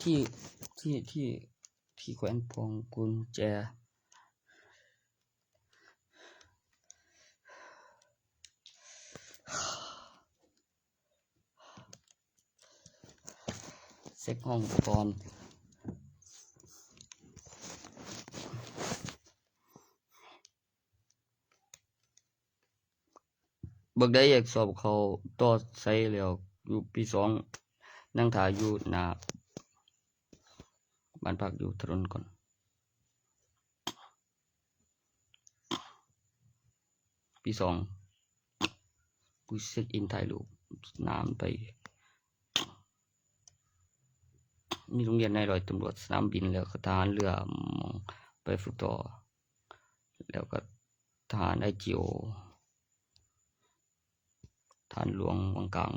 ທີ່ ທີ່ ທີ່ ທີ່ແຂວນພວງກຸນແຈ. ເຊັກຫ້ອງກ່ອນ. ບັກໄດ້ແຍກສອບເຂົ້າຕໍ່ໃສ່ແລ້ວ ຢູ່ປີສອງ ນັ່ງຖ້າຢູ່ໜ້າບ້ານພັກ ຢູ່ຖະໜົນກ່ອນ. ປີສອງ ກູເຊັກອິນຖ່າຍຮູບສະໜາມໄປ ມີໂຮງຮຽນນາຍຮ້ອຍຕຳຫຼວດ ສະໜາມບິນ ແລ້ວກໍທະຫານເຮືອ ໄປຝຶກຕໍ່ ແລ້ວກໍທະຫານໄອຈີໂອ ທະຫານຫຼວງວັງກາງ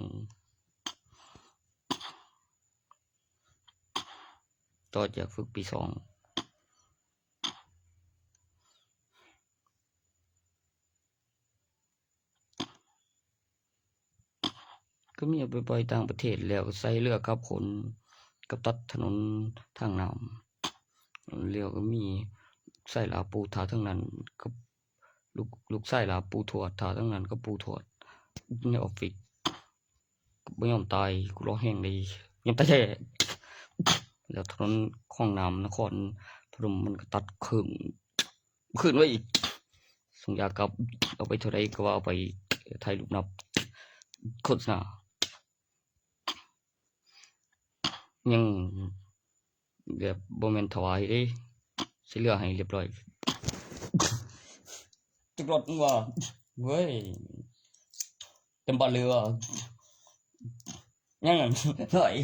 ຕໍ່ຈາກຝຶກປີສອງ ກໍມີໄປປ່ອຍຕ່າງປະເທດ ແລ້ວກໍໃຊ້ເຮືອຂັບຂົນ ກັບຕັດຖະໜົນທາງນ້ຳ ແລ້ວກໍມີໃຊ້ຫຼ້າປູຖ້າທາງນັ້ນ ກັບລູກ ລູກຊາຍຫຼ້າປູທວດ ຖ້າທາງນັ້ນກັບປູທວດ ໃນອອບຟິດ ບໍ່ຍອມຕາຍ ກູຫຼໍ່ແຮງເດ ຍອມຕາຍແທ້ ແລ້ວຖະໜົນຂອງນ້ຳນະຄອນພະນົມ ມັນກໍຕັດເຄິ່ງ ຄືນໄວ້ອີກ ສົ່ງຢາກັບ ເອົາໄປເທົ່າໃດກໍວ່າເອົາໄປ ຖ່າຍຮູບນັບ ໂຄສະນາ ຍັງແບບບໍ່ແມ່ນຖວາຍເດ້ ຊິເຫຼືອໃຫ້ລຽບຮ້ອຍ ຈັກລັອດວ່າ ເວີຍ ເຕັມບາດເລີຍວ່າ ຍັງໜ້ອຍ ໜ້ອຍ.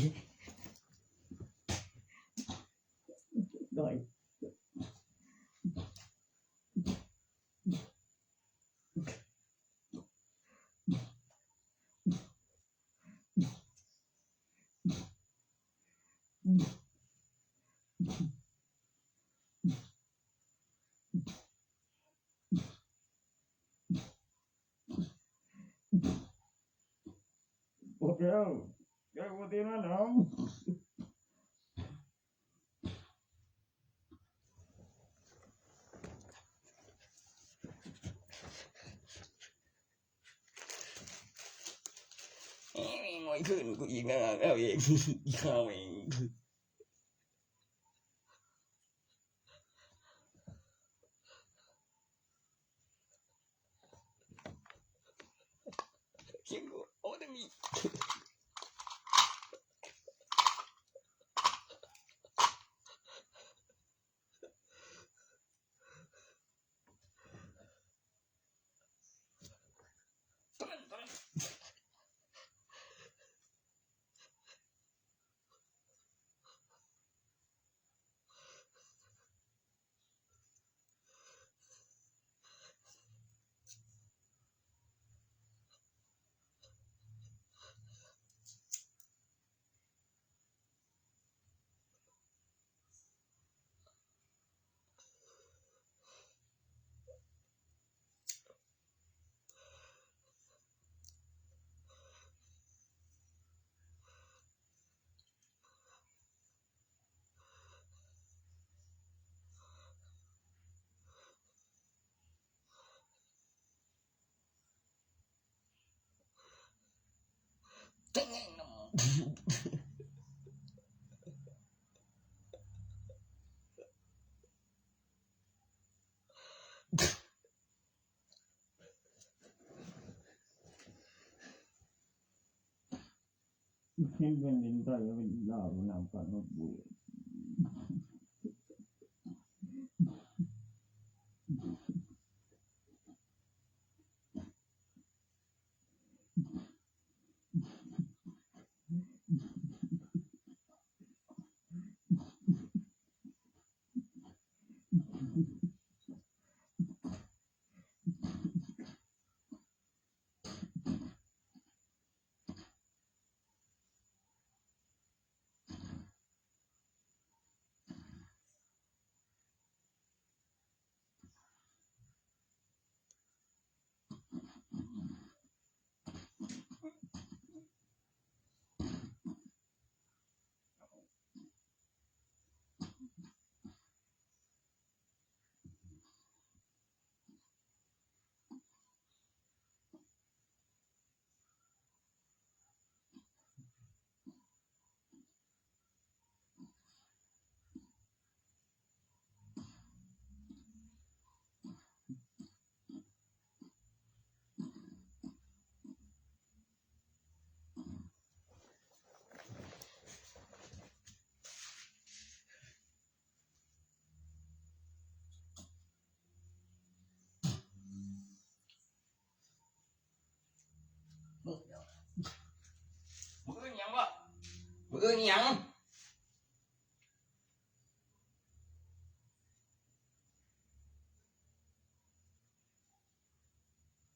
ມື້ອື່ນຫຍັງ?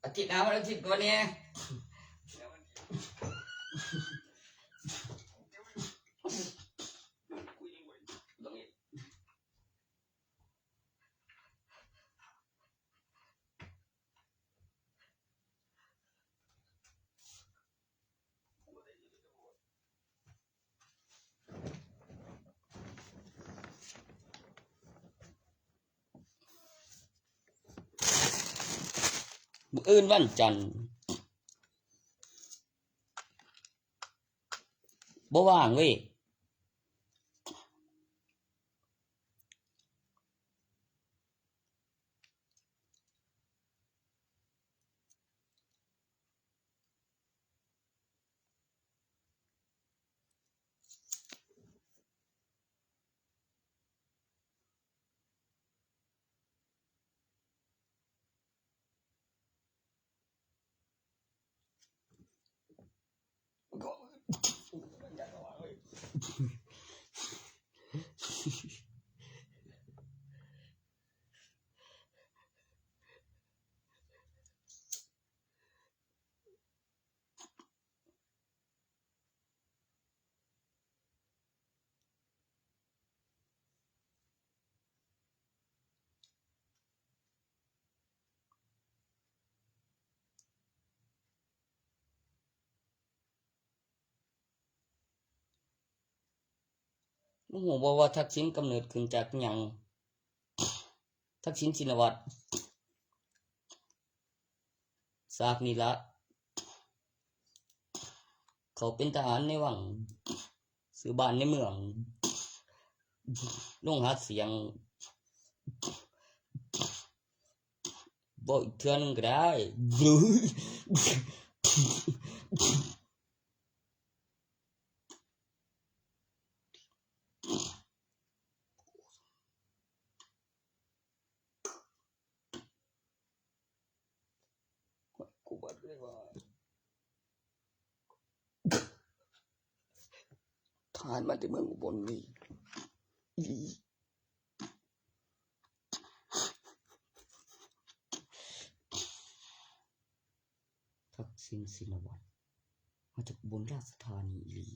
ອາທິດໜ້າ ວັນອາທິດກ່ອນແດ່. ມື້ອື່ນວັນຈັນ ບໍ່ວ່າງເວີຍ. ຮູ້ບໍ່ວ່າທັກສິນກຳເນີດຂຶ້ນຈາກຫຍັງ? ທັກສິນ ຊິນນະວັດ. ຊາກນີ້ລະ ເຂົາເປັນທະຫານໃນວັງ ຊື້ບ້ານໃນເມືອງ ລົງຫາສຽງ. ເວົ້າອີກເທື່ອໜຶ່ງກໍໄດ້. ກູບາດເລີຍວ່າ ທະຫານມາແຕ່ເມືອງອຸບົນນີ້ ອີ່ຫຼີ. ທັກສິນ ຊິນນະວັດ ມາຈາກອຸບົນລາຊະທານີອີ່ຫຼີ.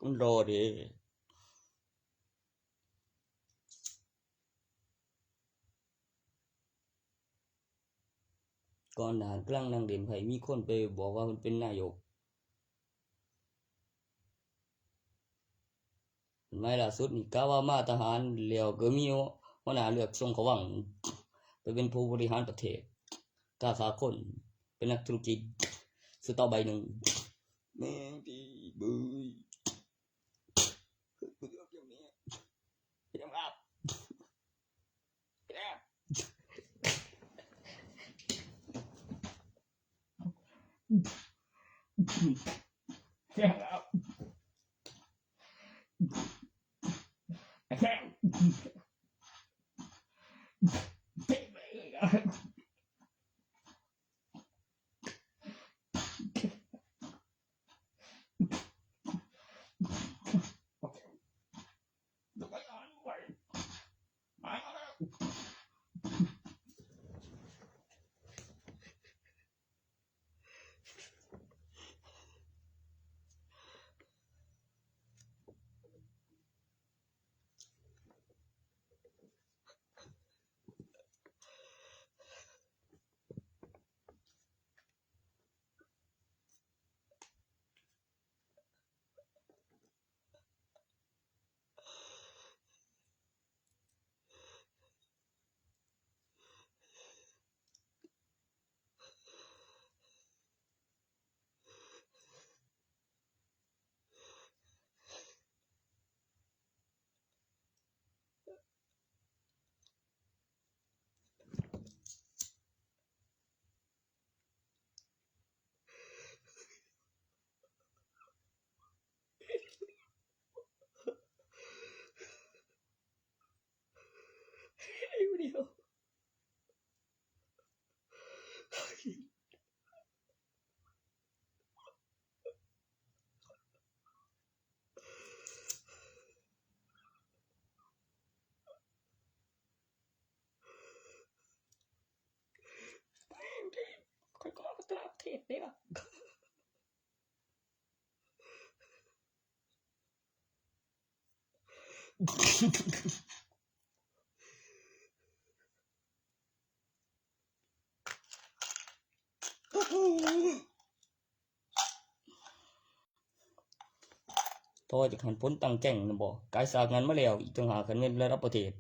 ມັນຫຼໍ່ເດ້. ກ່ອນໜ້າກຳລັງນັ່ງຫຼິ້ນໄພ້ ມີຄົນໄປບອກວ່າເພິ່ນເປັນນາຍົກ. ໃນຫຼ້າສຸດນີ້ ກະວ່າມາທະຫານແລ້ວກໍມີຫົວໜ້າເລືອກສົ່ງເຂົ້າວັງ ໄປເປັນຜູ້ບໍລິຫານປະເທດ, ຄ້າຂາຍຄົນ, ເປັນນັກທຸລະກິດ. ສະຕໍໃບໜຶ່ງ ແມ່ງຕີເບີຍ ເລືອກດຽວນີ້ ເປັນຫຍັງຄັບ? ແຊງແລ້ວ ແຊງ ເຕະໄປອີກ. ເ ຕໍ່ຈາກຫັ້ນ ຜົນຕັ້ງແຈ້ງນຳບໍ່? ກາຍສາກງານມາແລ້ວອີກຕ່າງຫາກ ຄັນແມ່ນລະດັບປະເທດ.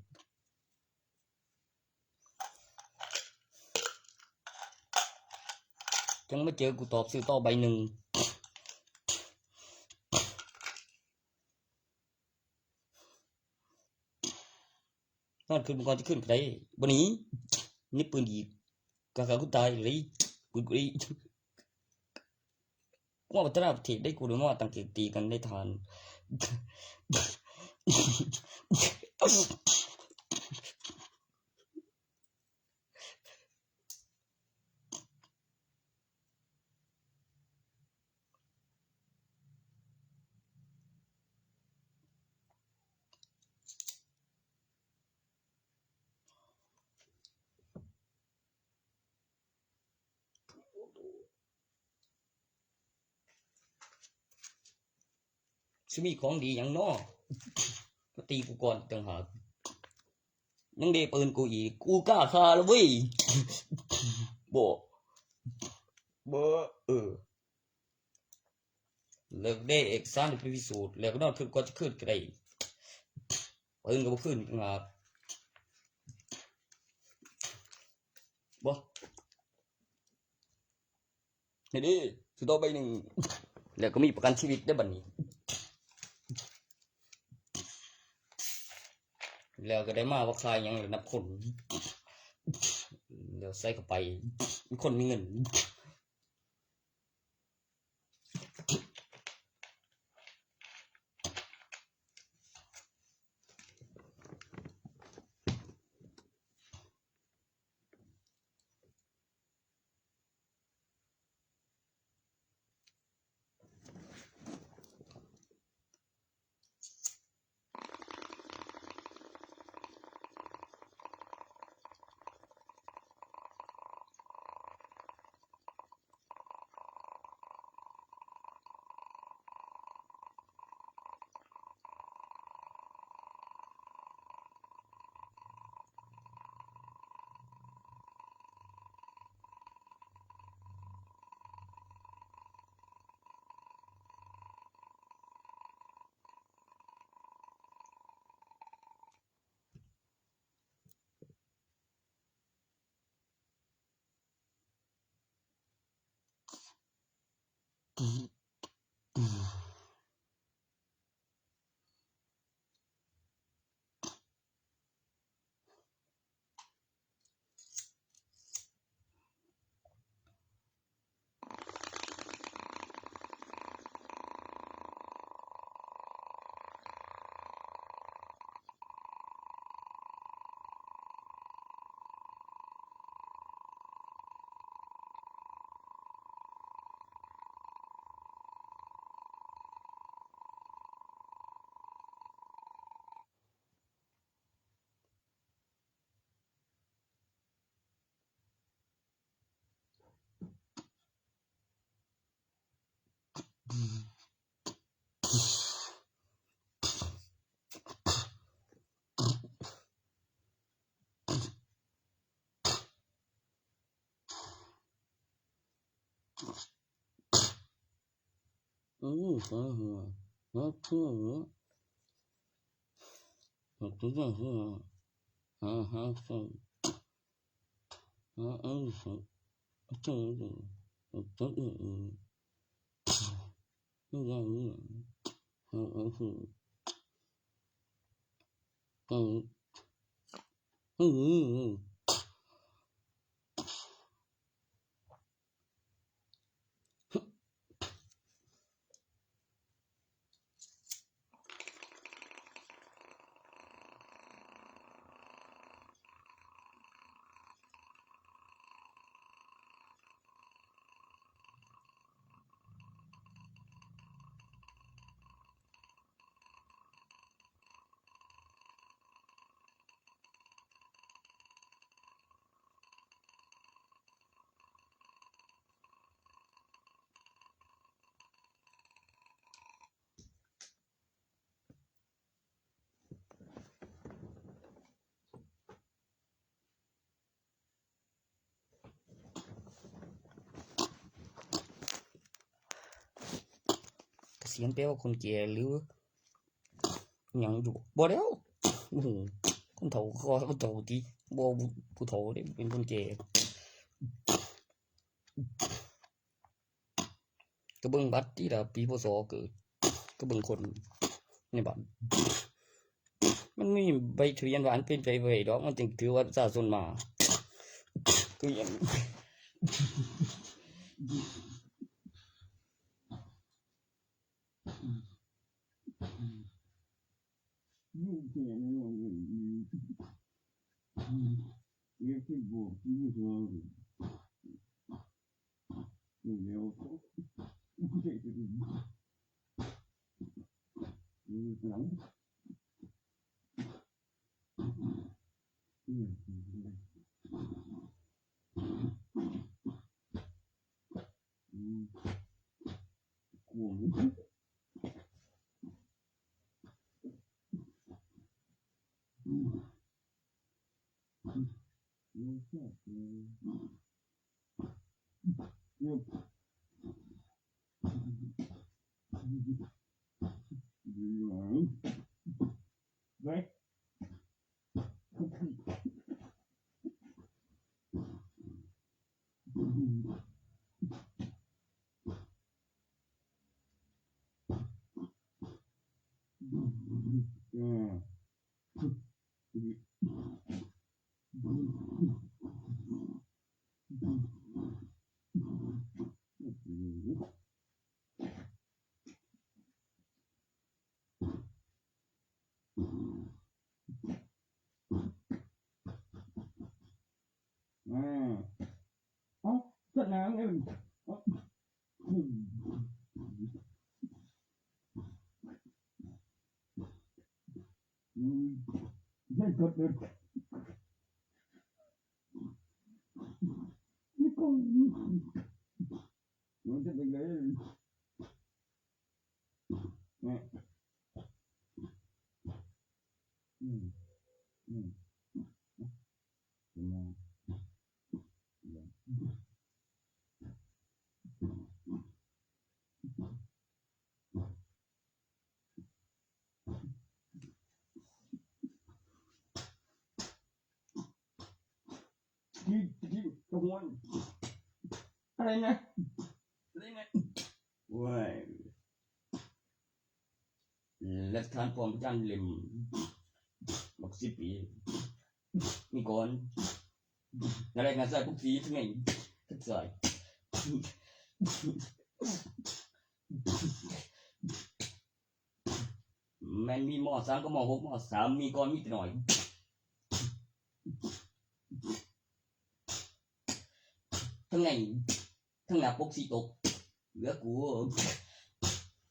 ຈັ່ງມາເຈີກູຕອບຊື່ຕໍ່ໃບໜຶ່ງ. ນອນຄືນ ມັນກ່ອນຈະຄືນກະໄດ້ ບໍ່ໜີ ມີປືນອີກ ກະຂ້າກູຕາຍເລີຍ ປືນກູອີກ. ວ່າພັດທະນາປະເທດໄດ້ ກູໄດ້ມາຕັ້ງແຕ່ຕີກັນໃນທະຫານ. ຊິມີຂອງດີຫຍັງນໍ ມາຕີກູກ່ອນອີກຕ່າງຫາກ ຍັງເດປືນກູອີກ ກູກ້າຂ້າລະເວີ້ຍ ບໍ່ ບໍ່ ເອີ ແລ້ວເດເອກສານໄປພິສູດ ແລ້ວກໍນອນຄືນກ່ອນຈະຄືນກະໄດ້ ປືນກໍບໍ່ຄືນອີກຕ່າງຫາກ ບໍ່ ນີ້ເດ້ ຊື່ຕໍ່ໃບໜຶ່ງ ແລ້ວກໍມີປະກັນຊີວິດເດ້ບັດນີ້ ແລ້ວກໍໄດ້ມາວ່າຂາຍຫຍັງລະນັບຄົນ ແລ້ວໃສ່ເຂົ້າໄປ ຄົນມີເງິນ. ສຽນແປວ່າຄົນແກ່ ຫຼື ຫຍັງຢູ່ ບໍ່ແລ້ວ. ໂອ້ໂຫ ຄົນເຖົ້າ ເຂົາວ່າຄົນເຖົ້າຕິ ບໍ່ ຜູ້ເຖົ້າເດ້ ເປັນຄົນແກ່. ກໍເບິ່ງບັດຕິລະ ປີ ພ.ສ. ເກີດ ກໍເບິ່ງຄົນໃນບັດ. ມັນມີໃບທະບຽນບ້ານເປັນໄປບໍ່ໄດ້ດອກ ມັນຈຶ່ງຖືວ່າປະຊາຊົນມາ ຄືຫຍັງ. ອາ ເອົ້າ ສະໜາມເອີ ເອົ້າ ເອີ ໃຫ້ກົດເລີຍ ນີ້ກໍ ມັນຈະເປັນໄງ? ແມ່ ອືມ ອືມ ອະໄລນະ ອະໄລນະ ໂອ້ຍ ແລະທ່ານປອມຈັນເຫຼັ້ມ ບັກສິບປີ ມີກ່ອນ ອະໄລນະ ໃສ່ພວກສີ ທັງໃນທັງໃສ່ ແມ່ນມີມໍສາມກັບມໍຫົກ ມໍສາມມີກ່ອນ ມີແຕ່ນ້ອຍ ທັງໃນ ທັງໜ້າປົກສີຕົກ ເຫຼືອກູ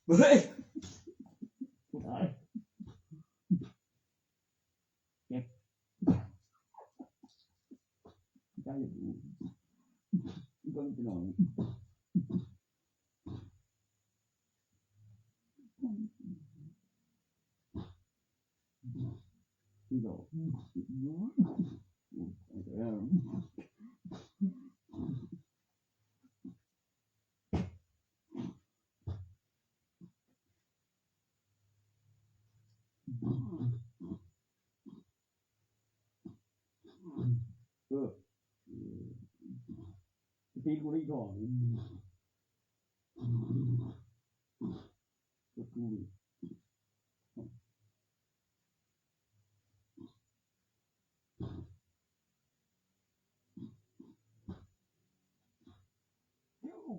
ເຮີ້ຍ ຕາຍ ເຈັບ ໃຈຢູ່ ເບິ່ງໄປໜ່ອຍ. ເອີ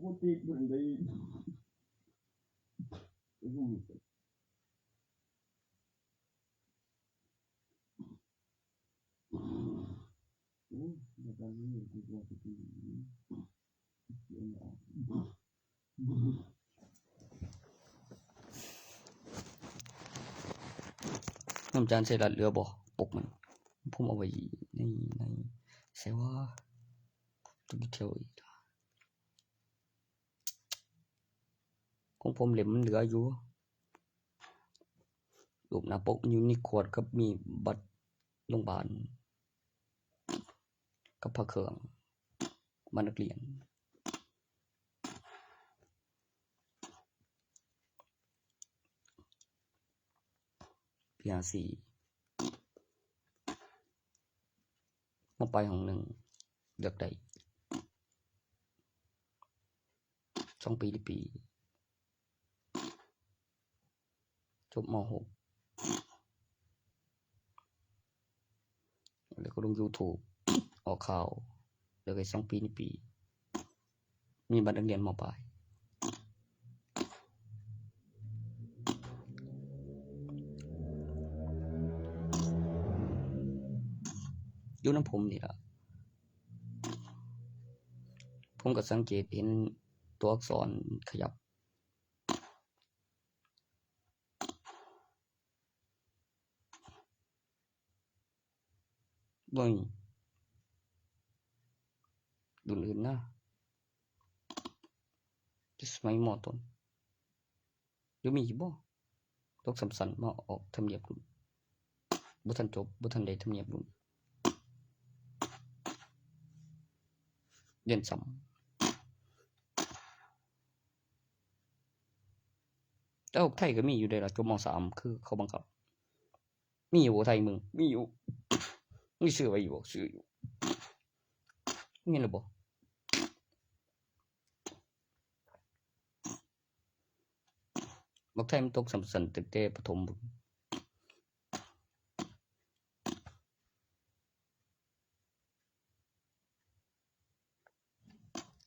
ສະປີດກູໄດ້ອີກດອກ ນ້ຳຈານໃສ່ລາດເຫຼືອບໍ່? ປົກມັນ ຜົມເອົາໄວ້ໃນ ໃນ ໃສວະ? ຕົກຢູ່ແຖວອີກລະ. ຂອງຜົມເຫຼັ້ມມັນເຫຼືອຢູ່ ຮູບໜ້າປົກ Unique Code ກັບມີບັດໂຮງບານ ກັບພະເຄື່ອງ ບັດນັກຮຽນ. ປີຫ້າສີ່ ມ.ປາຍຫ້ອງໜຶ່ງ ເລືອກໄດ້ ສອງປີ ຫຼື ປີ ຈົບ ມ.ຫົກ ແລ້ວກໍລົງ YouTube ອອກຂ່າວ ເລີກໄດ້ສອງປີ ໜຶ່ງປີ ມີບັດນັກຮຽນ ມ.ປາຍ ຢູ່ນຳຜົມນີ້ລະ ຜົມກໍສັງເກດເຫັນຕົວອັກສອນຂະຫຍັບ. ເບິ່ງລຸ້ນອື່ນນະ ແຕ່ສະໄໝ ມ.ຕົ້ນ ຢູ່ ມີຢູ່ບໍ່? ຕົກຊ້ຳຊັ້ນມາອອກທຳນຽບລຸ້ນ ບໍ່ທັນຈົບ ບໍ່ທັນໄດ້ທຳນຽບລຸ້ນ ຮຽນຊ້ຳ. ແຕ່ໄທກໍມີຢູ່ເດ້ລະ ຈົບ ມ.ສາມ ຄືເຂົາບັງຄັບ. ມີຢູ່ບໍ່ໄທມຶງ? ມີຢູ່. ມີຊື້ໄວ້ຢູ່ບໍ່? ຊື້ຢູ່. ມີແລ້ວບໍ່? ບັກໄທມັນຕົກຊ້ຳຊັ້ນຕັ້ງແຕ່ປະຖົມພຸ້ນ.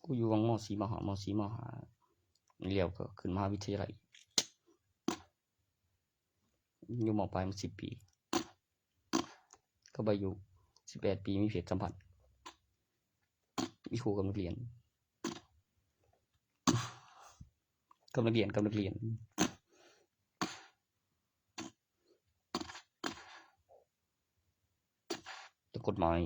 ກູຢູ່ຫວ່າງ ມ.ສີ່ ມ.ຫ້າ ມ.ສີ່ ມ.ຫ້າ ແລ້ວກໍຂຶ້ນມະຫາວິທະຍາໄລ ຢູ່ ມ.ປາຍ ມາສິບປີ ກໍໄປຢູ່ ສິບແປດປີ ມີເພດສຳພັນ ມີຄູ່ກັບນັກຮຽນ ກັບນັກຮຽນ ກັບນັກຮຽນ. ແຕ່ກົດໝາຍ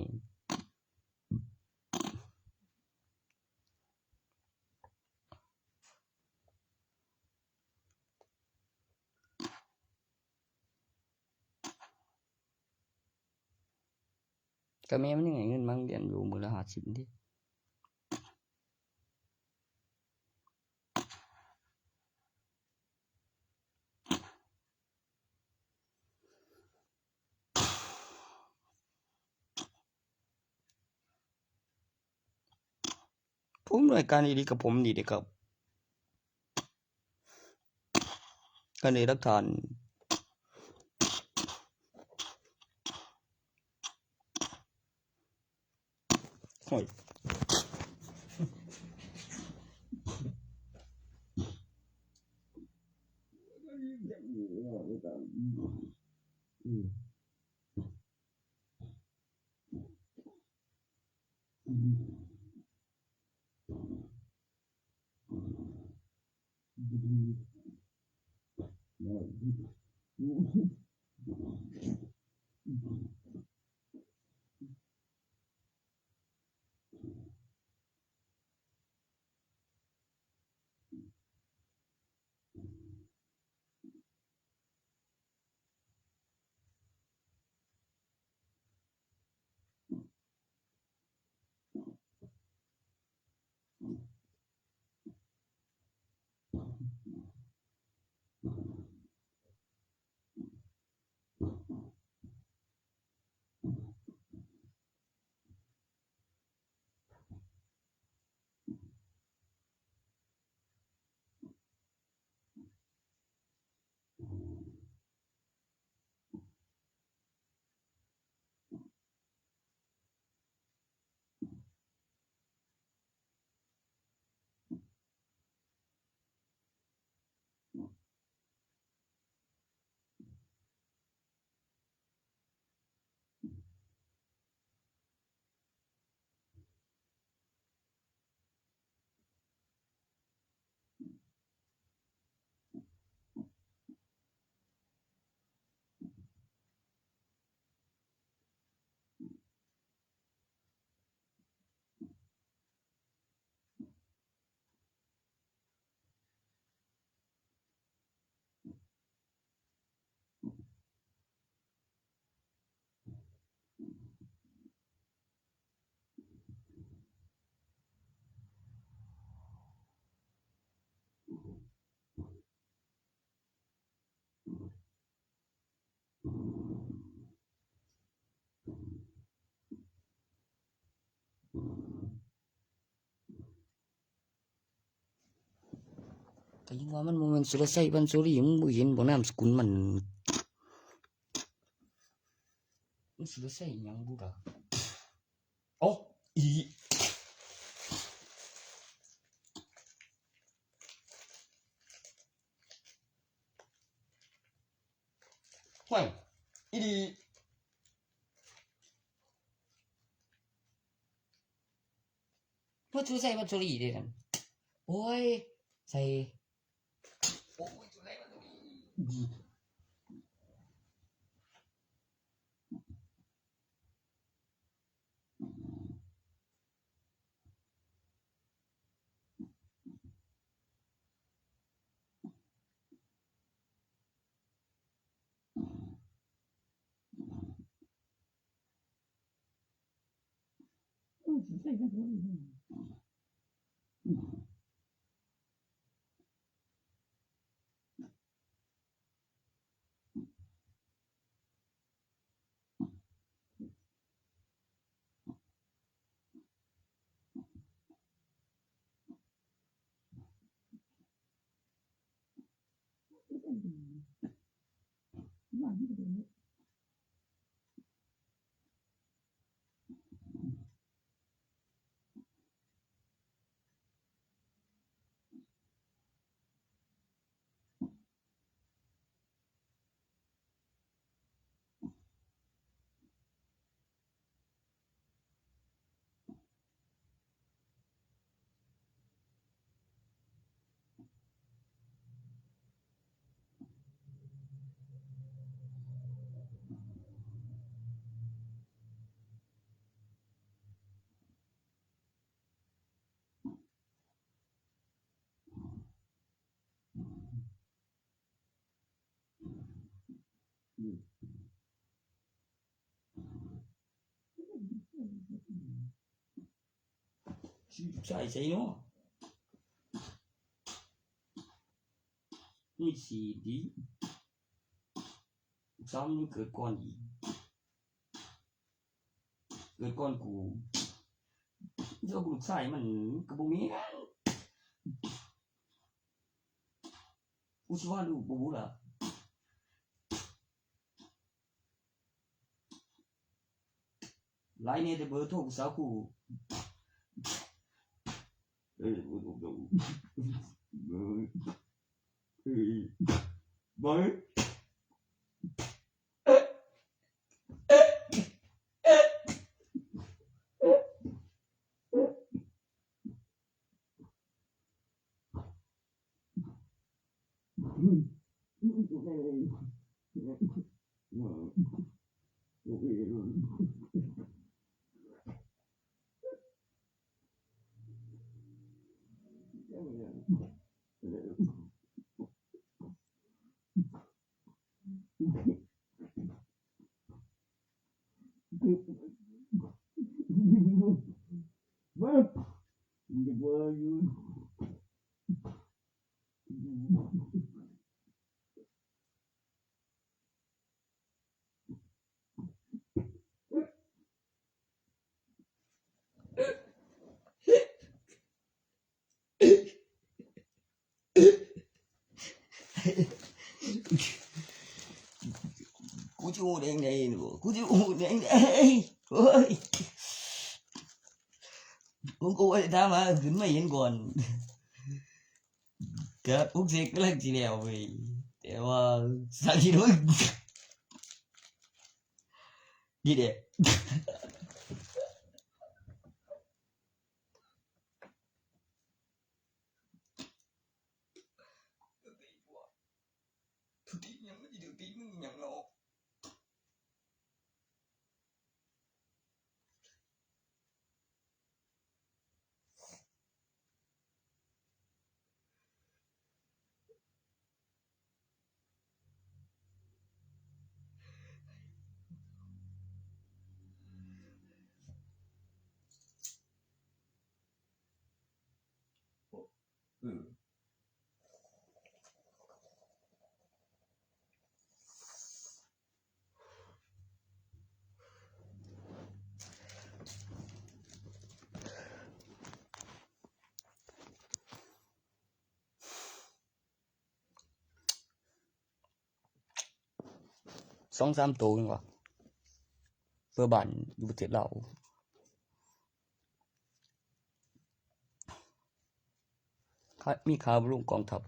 ກໍແມ່ມັນຍັງໃຫ້ເງິນມາໂຮງຮຽນຢູ່ມື້ລະຫ້າສິບເດ້. ຜູ້ອຳນວຍການອີ່ຫຼີກັບຜົມນີ້ເດ້ຄັບ ອັນນີ້ຫຼັກຖານ. ໂອ້ຍ ອືມ. ຍັງວ່າມັນບໍ່ແມ່ນສຸລະໄຊ ວັນສຸລີ ມຶງບໍ່ເຫັນບໍ່ນາມສະກຸນມັນ ມັນສຸລະໄຊຫຍັງບຸລະ? ເອົ້າ ອີ່ຫຼີ ຫ້ວຍ ອີ່ຫຼີ ມັນສຸລະໄຊ ວັນສຸລີເດ້ນັ້ນ ໂອ້ຍ ໃສ່ ໂອ້ຍ ສຸລະໄຊ ວັນສຸລີ. ໃສ່ໃສ່ເນາະ ມີສີດີ ສາມມັນເກີດກ່ອນອີກ ເກີດກ່ອນກູ ເຈົ້າລູກຊາຍມັນກະບໍ່ແມ່ນ ກູຊິວ່າລູກບໍ່ຮູ້ລະ ຫຼາຍແດ່ແຕ່ເບີໂທຜູ້ສາວກູ ເອີ ເອີ ເອີ ເອີ ເອີ. ກູຊິເວົ້າແນວໃດເນາະ ກູຊິເວົ້າແນວໃດ ໂອ້ຍ ກູກໍບໍ່ໄດ້ຖາມຫາ ຂຶ້ນມາເຫັນກ່ອນ ກະປຸກເສກກຳລັງຊິແລ້ວເວີຍ ແຕ່ວ່າສາວຄິດວ່າ ນີ້ເດ້. ເອີ. ສອງສາມໂຕເອງວ່າ ເບີບ້ານຢູ່ປະເທດລາວ ຄ່າ ມີຄ່າບຳລຸງກອງທັບ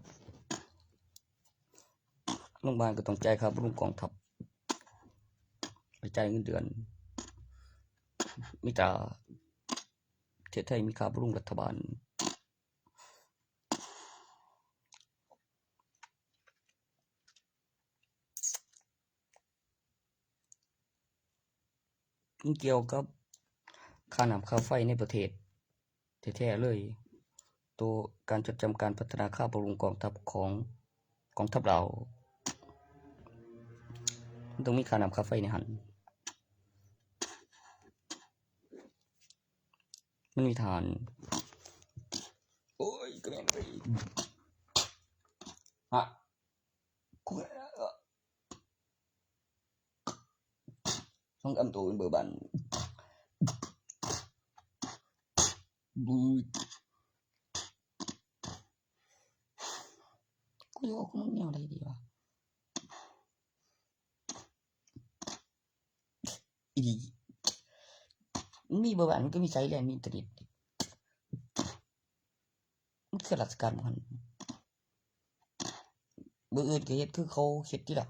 ໂຮງບານກໍຕ້ອງຈ່າຍຄ່າບຳລຸງກອງທັບ ໄປຈ່າຍເງິນເດືອນ ມີແຕ່ປະເທດໄທມີຄ່າບຳລຸງລັດຖະບານ. ມັນກ່ຽວກັບຄ່ານ້ຳຄ່າໄຟໃນປະເທດແທ້ໆເລີຍ ໂຕການຈດຈຳການພັດທະນາຄ່າບຳລຸງກອງທັບຂອງກອງທັບລາວ ມັນຕ້ອງມີຄ່ານ້ຳຄ່າໄຟໃນຫັ້ນ. ມັນມີທະຫານ ໂອ້ຍ ກະແມ່ນເລີຍ ຮະ ກູ ສອງສາມໂຕເປັນເບີບ້ານ ບືດ ກູຈະເວົ້າກັບມັນແນວໃດດີວະ? ອີ່ຫຼີ ມັນມີເບີບ້ານ ມັນກໍມີສາຍແລນ ມີອິນເຕີເນັດ ມັນຄືລາຊະການບໍ່ຫັ້ນ ເບີອື່ນກໍເຮັດຄືເຂົາເຮັດຕິລະ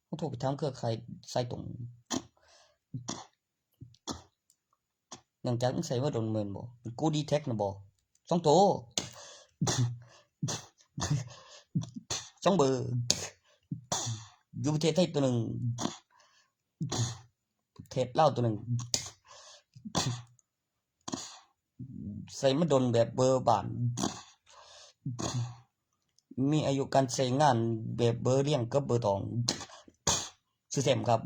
ເຮົາໂທໄປຖາມເຄືອຂ່າຍສາຍຕົງ. ເນື່ອງຈາກມັນໃຊ້ມາດົນແມ່ນບໍ່? ກູດີແທັກນະບໍ່? ສອງໂຕ ສອງເບີ ຢູ່ປະເທດໄທໂຕໜຶ່ງ ປະເທດລາວໂຕໜຶ່ງ ໃຊ້ມາດົນແບບເບີບ້ານ ມີອາຍຸການໃຊ້ງານແບບເບີລຽງກັບເບີຕອງ ຊື່ແຊມຄັບ.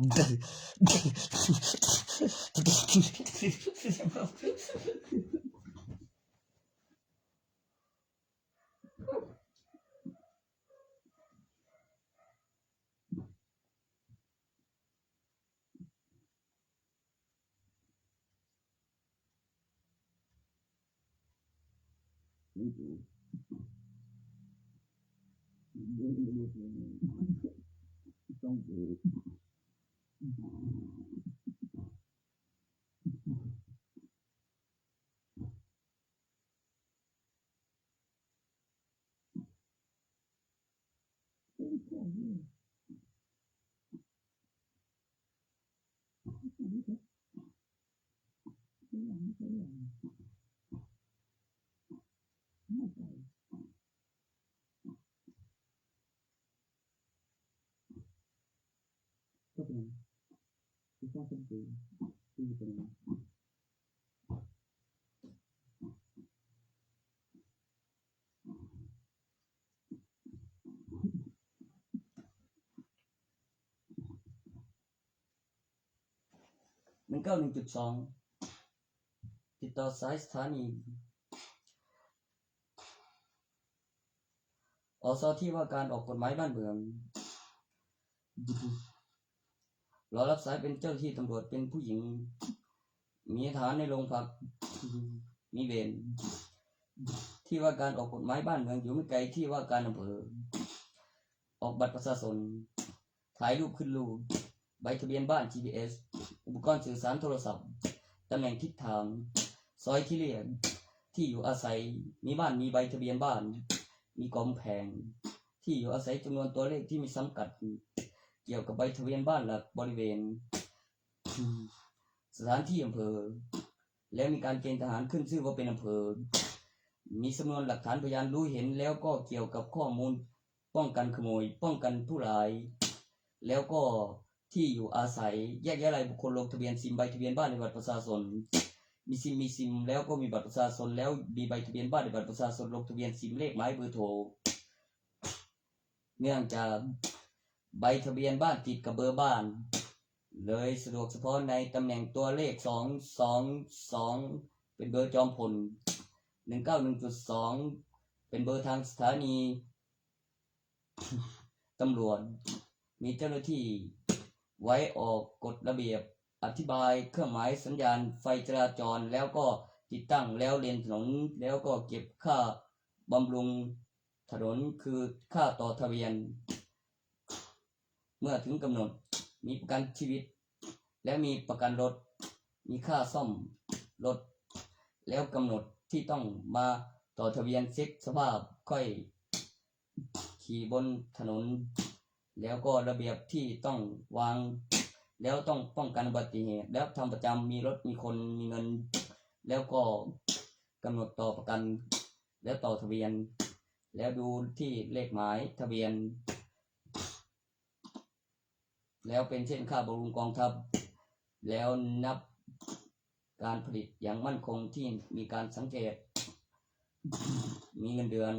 ໜຶ່ງເກົ້າໜຶ່ງຈຸດສອງ ຕິດຕໍ່ສາຍສະຖານີ ອສ ທີ່ວ່າການອອກກົດໝາຍບ້ານເມືອງ ລໍຮັບສາຍເປັນເຈົ້າໜ້າທີ່ຕຳຫຼວດ ເປັນຜູ້ຍິງ ມີຖານໃນໂຮງພັກ ມີເວນ ທີ່ວ່າການອອກກົດໝາຍບ້ານເມືອງ ຢູ່ບໍ່ໄກທີ່ວ່າການອຳເພີ ອອກບັດປະຊາຊົນ ຖ່າຍຮູບຂຶ້ນຮູບ ໃບທະບຽນບ້ານ ຈີພີເອສ ອຸປະກອນສື່ສານໂທລະສັບ ຕຳແໜ່ງທິດທາງ ຊອຍທີ່ລຽກ ທີ່ຢູ່ອາໄສ ມີບ້ານ ມີໃບທະບຽນບ້ານ ມີກຳແພງ ທີ່ຢູ່ອາໄສ ຈຳນວນຕົວເລກທີ່ມີສຳກັດ ກ່ຽວກັບໃບທະບຽນບ້ານ ແລະ ບໍລິເວນ ສະຖານທີ່ອຳເພີ ແລະ ມີການເກນທະຫານຂຶ້ນຊື່ວ່າເປັນອຳເພີ ມີສຳນວນຫຼັກຖານພະຍານຮູ້ເຫັນ ແລ້ວກໍກ່ຽວກັບຂໍ້ມູນປ້ອງກັນຂະໂມຍ, ປ້ອງກັນຜູ້ຮ້າຍ ແລ້ວກໍທີ່ຢູ່ອາໄສ, ແຍກຍ້າຍໄລ່ບຸກຄົນ, ລົງທະບຽນຊິມ, ໃບທະບຽນບ້ານ ແລະ ບັດປະຊາຊົນ, ມີຊິມ, ມີຊິມ ແລ້ວກໍມີບັດປະຊາຊົນ, ແລ້ວມີໃບທະບຽນບ້ານ ແລະ ບັດປະຊາຊົນ, ລົງທະບຽນຊິມ, ເລກໝາຍເບີໂທ. ເນື່ອງຈາກໃບທະບຽນບ້ານຕິດກັບເບີບ້ານ ເລີຍສະດວກສະເພາະໃນຕຳແໜ່ງຕົວເລກສອງສອງສອງ ເປັນເບີຈອມພົນ ໜຶ່ງເກົ້າໜຶ່ງຈຸດສອງ ເປັນເບີທາງສະຖານີຕຳຫຼວດ ມີເຈົ້າໜ້າທີ່ໄວ້ອອກກົດລະບຽບ ອະທິບາຍເຄື່ອງໝາຍສັນຍານໄຟຈະລາຈອນ ແລ້ວກໍຕິດຕັ້ງແລວເລນຖະໜົນ ແລ້ວກໍເກັບຄ່າບຳລຸງ ຖະໜົນ ຄືຄ່າຕໍ່ທະບຽນ ເມື່ອເຖິງກຳນົດ ມີປະກັນຊີວິດ ແລ້ວມີປະກັນລົດ, ມີຄ່າສ້ອມລົດ, ແລ້ວກຳນົດທີ່ຕ້ອງມາຕໍ່ທະບຽນເຊັກສະພາບ ຄ່ອຍຂີ່ບົນຖະໜົນ, ແລ້ວກໍລະບຽບທີ່ຕ້ອງວາງ, ແລ້ວຕ້ອງປ້ອງກັນອຸບັດຕິເຫດ, ແລ້ວທຳປະຈຳ, ມີລົດ, ມີຄົນ, ມີເງິນ, ແລ້ວກໍກຳນົດຕໍ່ປະກັນ ແລ້ວຕໍ່ທະບຽນ, ແລ້ວດູທີ່ເລກໝາຍທະບຽນ, ແລ້ວເປັນສິນຄ້າບຳລຸງກອງທັບ, ແລ້ວນັບການຜະລິດຢ່າງໝັ້ນຄົງທີ່ມີການສັງເກດ, ມີເງິນເດືອນ.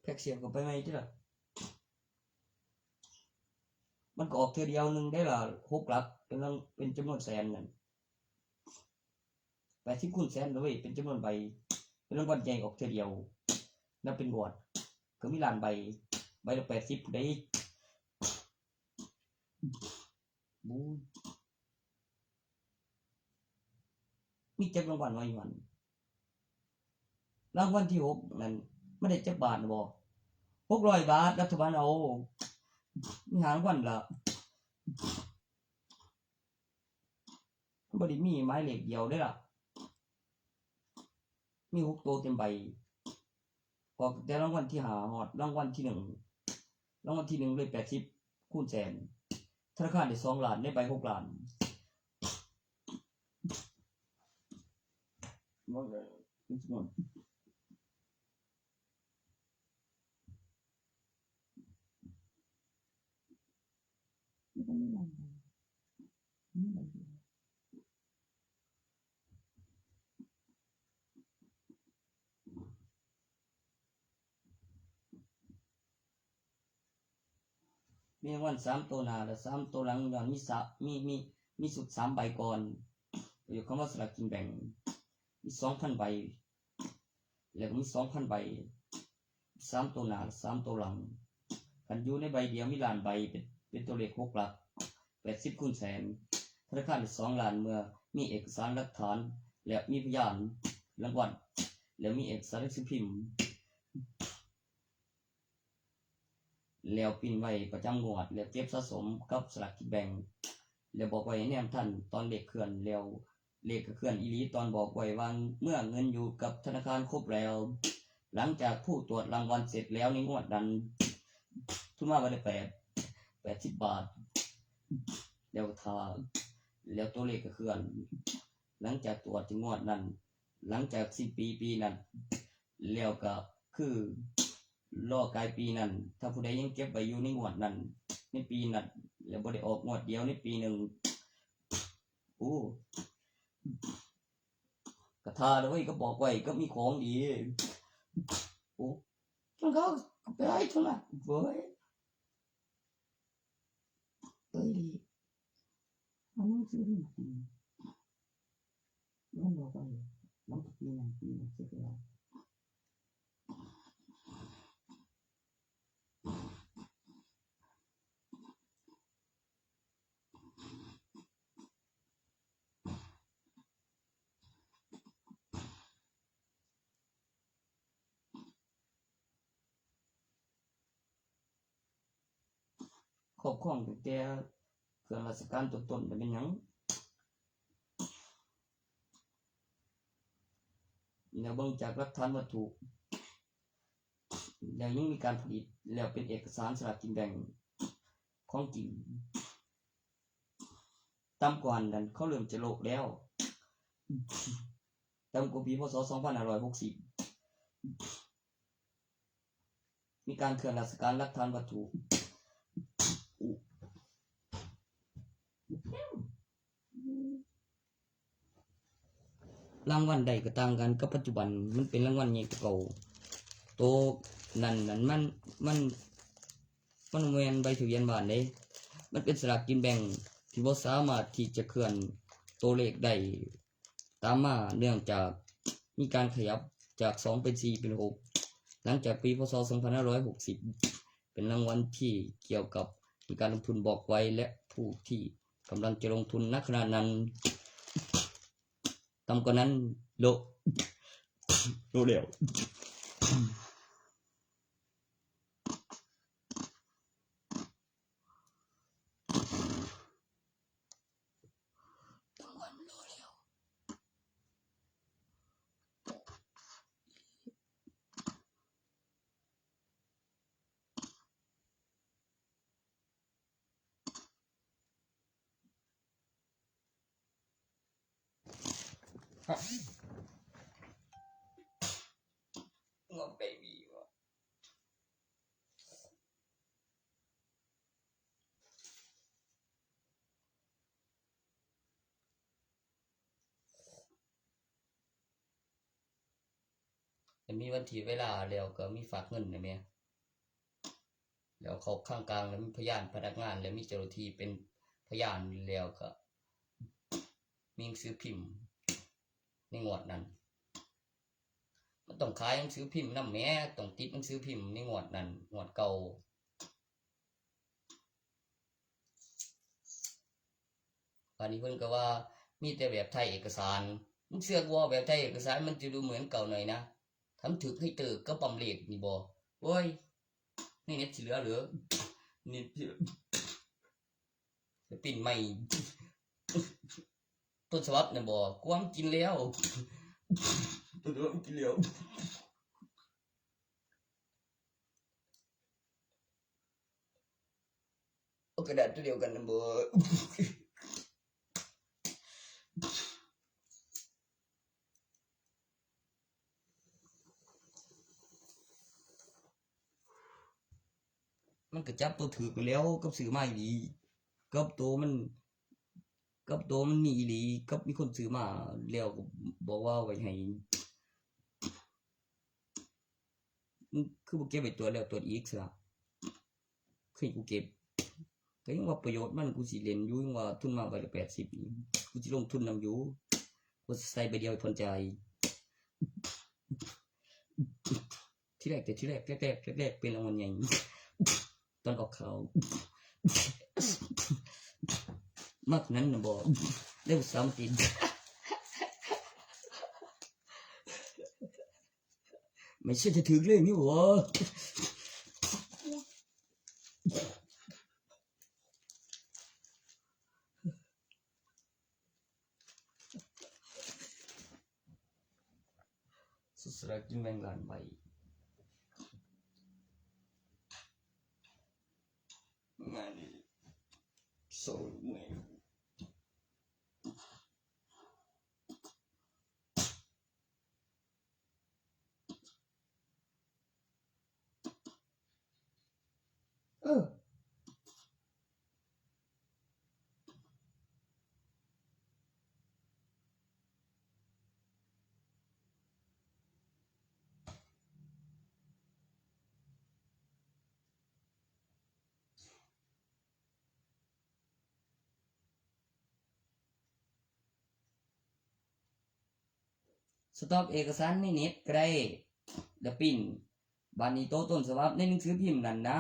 ແພັກສຽບເຂົ້າໄປໃໝ່ຕິລະ. ມັນກໍອອກເທື່ອດຽວໜຶ່ງໄດ້ລະ ຫົກຫຼັກ ເປັນ ເປັນຈຳນວນແສນນັ້ນ. ແປດສິບຄູນແສນເດ້ເວີຍ ເປັນຈຳນວນໃບ ເປັນລາງວັນໃຫຍ່ອອກເທື່ອດຽວ ນັບເປັນງວດ ກໍມີລ້ານໃບ ໃບລະແປດສິບພຸ້ນເດ້. ໂອ້ຍ ມີຈັກລາງວັນວະຢູ່ຫັ້ນ? ລາງວັນທີຫົກນັ້ນ ມັນໄດ້ຈັກບາດນະບໍ? ຫົກຮ້ອຍບາດ ລັດຖະບານເອົາ ມີຫ້າລາງວັນລະ. ມັນບໍ່ໄດ້ມີໝາຍເລກດຽວເດ້ລະ ມີຫົກໂຕເຕັມໃບ ອອກແຕ່ລາງວັນທີຫ້າຮອດລາງວັນທີໜຶ່ງ ລາງວັນທີໜຶ່ງເລີຍ ແປດສິບຄູນແສນ ທະນາຄານໄດ້ສອງລ້ານ ໃນໃບຫົກລ້ານ. ມີລາງວັນສາມໂຕໜ້າ ແລະ ສາມໂຕຫຼັງ ຍ້ອນມີສາ ມີ ມີ ມີຊຸດສາມໃບກ່ອນ ກໍຢູ່ຄຳວ່າສະຫຼາກກິນແບ່ງ ມີສອງພັນໃບ ແລ້ວກໍມີສອງພັນໃບ ສາມໂຕໜ້າ ສາມໂຕຫຼັງ. ຄັນຢູ່ໃນໃບດຽວມີລ້ານໃບ ເປັນ ເປັນຕົວເລກຫົກຫຼັກ ແປດສິບຄູນແສນ ທະນາຄານໄດ້ສອງລ້ານ ເມື່ອມີເອກະສານຫຼັກຖານ ແລະ ມີພະຍານລາງວັນ ແລ້ວມີເອກະສານໜັງສືພິມ ແລ້ວປິ່ນໄວ້ປະຈຳງວດ ແລ້ວເກັບສະສົມກັບສະຫຼາກກິນແບ່ງ ແລ້ວບອກໄວ້ໃຫ້ແນມທັນຕອນເລກເຄື່ອນ ແລ້ວເລກກໍເຄື່ອນອີ່ຫຼີ ຕອນບອກໄວ້ວ່າເມື່ອເງິນຢູ່ກັບທະນາຄານຄົບແລ້ວ ຫຼັງຈາກຜູ້ຕວດລາງວັນເສັດແລ້ວໃນງວດນັ້ນ ທຸນມາໄວ້ໄດ້ແປດ ແປດສິບບາດ ແລ້ວກໍຖ້າ ແລ້ວຕົວເລກກໍເຄື່ອນ ຫຼັງຈາກຕວດທີ່ງວດນັ້ນ ຫຼັງຈາກສິ້ນປີປີນັ້ນ ແລ້ວກໍຄືລໍກາຍປີນັ້ນ ຖ້າຜູ້ໃດຍັງເກັບໄວ້ຢູ່ໃນງວດນັ້ນ ໃນປີນັ້ນ ແລ້ວບໍ່ໄດ້ອອກງວດດຽວໃນປີໜຶ່ງ ໂອ້ ກະຖ້າເດ້ອເວີຍ ກໍບອກໄວ້ ກໍມີຂອງດີ ໂອ້ ຈັ່ງເຂົາກໍໄປໃຫ້ໂທລະ ເວີຍ ເອີຍ ເອົາໜັງສືມາກິນ ມັນບອກວ່າ ຫຼັງຈາກປີນັ້ນ ປີນັ້ນເສຍໄປແລ້ວ. ຄອບຄອງຕັ້ງແຕ່ເຄື່ອງລາຊະການຕົ້ນໆ ແລ້ວແມ່ນຫຍັງ? ແລ້ວເບິ່ງຈາກຫຼັກຖານວັດຖຸ ແລ້ວຍັງມີການຜະລິດ ແລ້ວເປັນເອກະສານສະຫຼາກກິນແບ່ງ ຂອງຈິງ. ຕ່ຳກວ່ານັ້ນ ເຂົາເລີ່ມຈະໂລະແລ້ວ. ຕ່ຳກວ່າປີ ພ.ສ. ສອງພັນຫ້າຮ້ອຍຫົກສິບ ມີການເຄື່ອນລາຊະການຫຼັກຖານວັດຖຸ. ລາງວັນໃດກໍຕ່າງກັນກັບປັດຈຸບັນ, ມັນເປັນລາງວັນໃຫຍ່ກວ່າເກົ່າ. ໂຕນັ້ນນັ້ນ ມັນ ມັນ ມັນບໍ່ແມ່ນໃບທະບຽນບ້ານເດ້, ມັນເປັນສະຫຼາກກິນແບ່ງທີ່ບໍ່ສາມາດທີ່ຈະເຄື່ອນໂຕເລກໄດ້ຕາມມາ, ເນື່ອງຈາກມີການຂະຫຍັບຈາກສອງເປັນສີ່ເປັນຫົກ ຫຼັງຈາກປີ ພ.ສ. ສອງພັນຫ້າຮ້ອຍຫົກສິບ. ເປັນລາງວັນທີ່ກ່ຽວກັບການລົງທຶນບອກໄວ ແລະ ຜູ້ທີ່ກຳລັງຈະລົງທຶນໃນຂະນະນັ້ນ. ຕ່ຳກວ່ານັ້ນ ໂລະ ໂລະແລ້ວ. ແຕ່ມີວັນທີເວລາ ແລ້ວກໍມີຝາກເງິນນະແມ່. ແລ້ວເຂົ້າຂ້າງກາງ ແລ້ວມີພະຍານພະນັກງານ ແລ້ວມີເຈົ້າໜ້າທີ່ເປັນພະຍານ ແລ້ວກໍມີໜັງສືພິມໃນງວດນັ້ນ. ມັນຕ້ອງຂາຍໜັງສືພິມນຳແໝ, ຕ້ອງຕິດໜັງສືພິມໃນງວດນັ້ນ ງວດເກົ່າ. ບາດນີ້ເພິ່ນກໍວ່າມີແຕ່ແບບໄທເອກະສານ. ມຶງເຊື່ອກູບໍ່? ແບບໄທເອກະສານມັນຈະດູເໝືອນເກົ່າໜ້ອຍນະ. ຖ້າມັນຖືກໃຫ້ເຕີກັບປ້ຳເລກນີ້ບໍ່? ໂອ້ຍ ໃນເນັດຊິເຫຼືອເຫຼືອ ນີ້ຊິໄປປິ່ນໃໝ່ ຕົ້ນສະບັບນັ້ນບໍ່? ກວມກິນແລ້ວ ຕົ້ນສະບັບກິນແລ້ວ. ເອົາກະດາດຕົວດຽວກັນນຳບໍ່? ມັນກະຈັບໂຕຖືກໄປແລ້ວ ກັບຊື້ມາອີ່ຫຼີ ກັບໂຕມັນ ກັບໂຕມັນມີອີ່ຫຼີ ກັບມີຄົນຊື້ມາແລ້ວກໍບອກວ່າເອົາໄວ້ໃຫ້. ມຶງຄືບໍ່ເກັບໄວ້ຕົວແລ້ວຕົວອີກຊະລະ? ຄືໃຫ້ກູເກັບ ກໍຍັງວ່າປະໂຫຍດມັນ ກູຊິຫຼິ້ນຢູ່ ຍັງວ່າທຶນມາໃບລະແປດສິບນີ້ ກູຊິລົງທຶນນຳຢູ່ ກູຊິໃສ່ໃບດຽວໃຫ້ເພິ່ນຈ່າຍ. ທີແລກ ແຕ່ທີແລກ ແລກໆ ແລກໆ ເປັນລາງວັນໃຫຍ່ ຕອນອອກຂ່າວ ມັກນັ້ນນະບໍ່ ແລ້ວສາມາດຕິດ ໄມ່ໃຊ່ຈະຖືກເລກນີ້ຫວາ? ສະຫຼາກກິນແບ່ງລ້ານໃບ ງານນີ້ ໂຊ ເມື່ອຍ. ເອີ ສະຕັອບເອກະສານໃນເນັດກໍໄດ້ ແລ້ວປິ່ນ. ບາດນີ້ໂຕຕົ້ນສະບັບໃນໜັງສືພິມນັ້ນນະ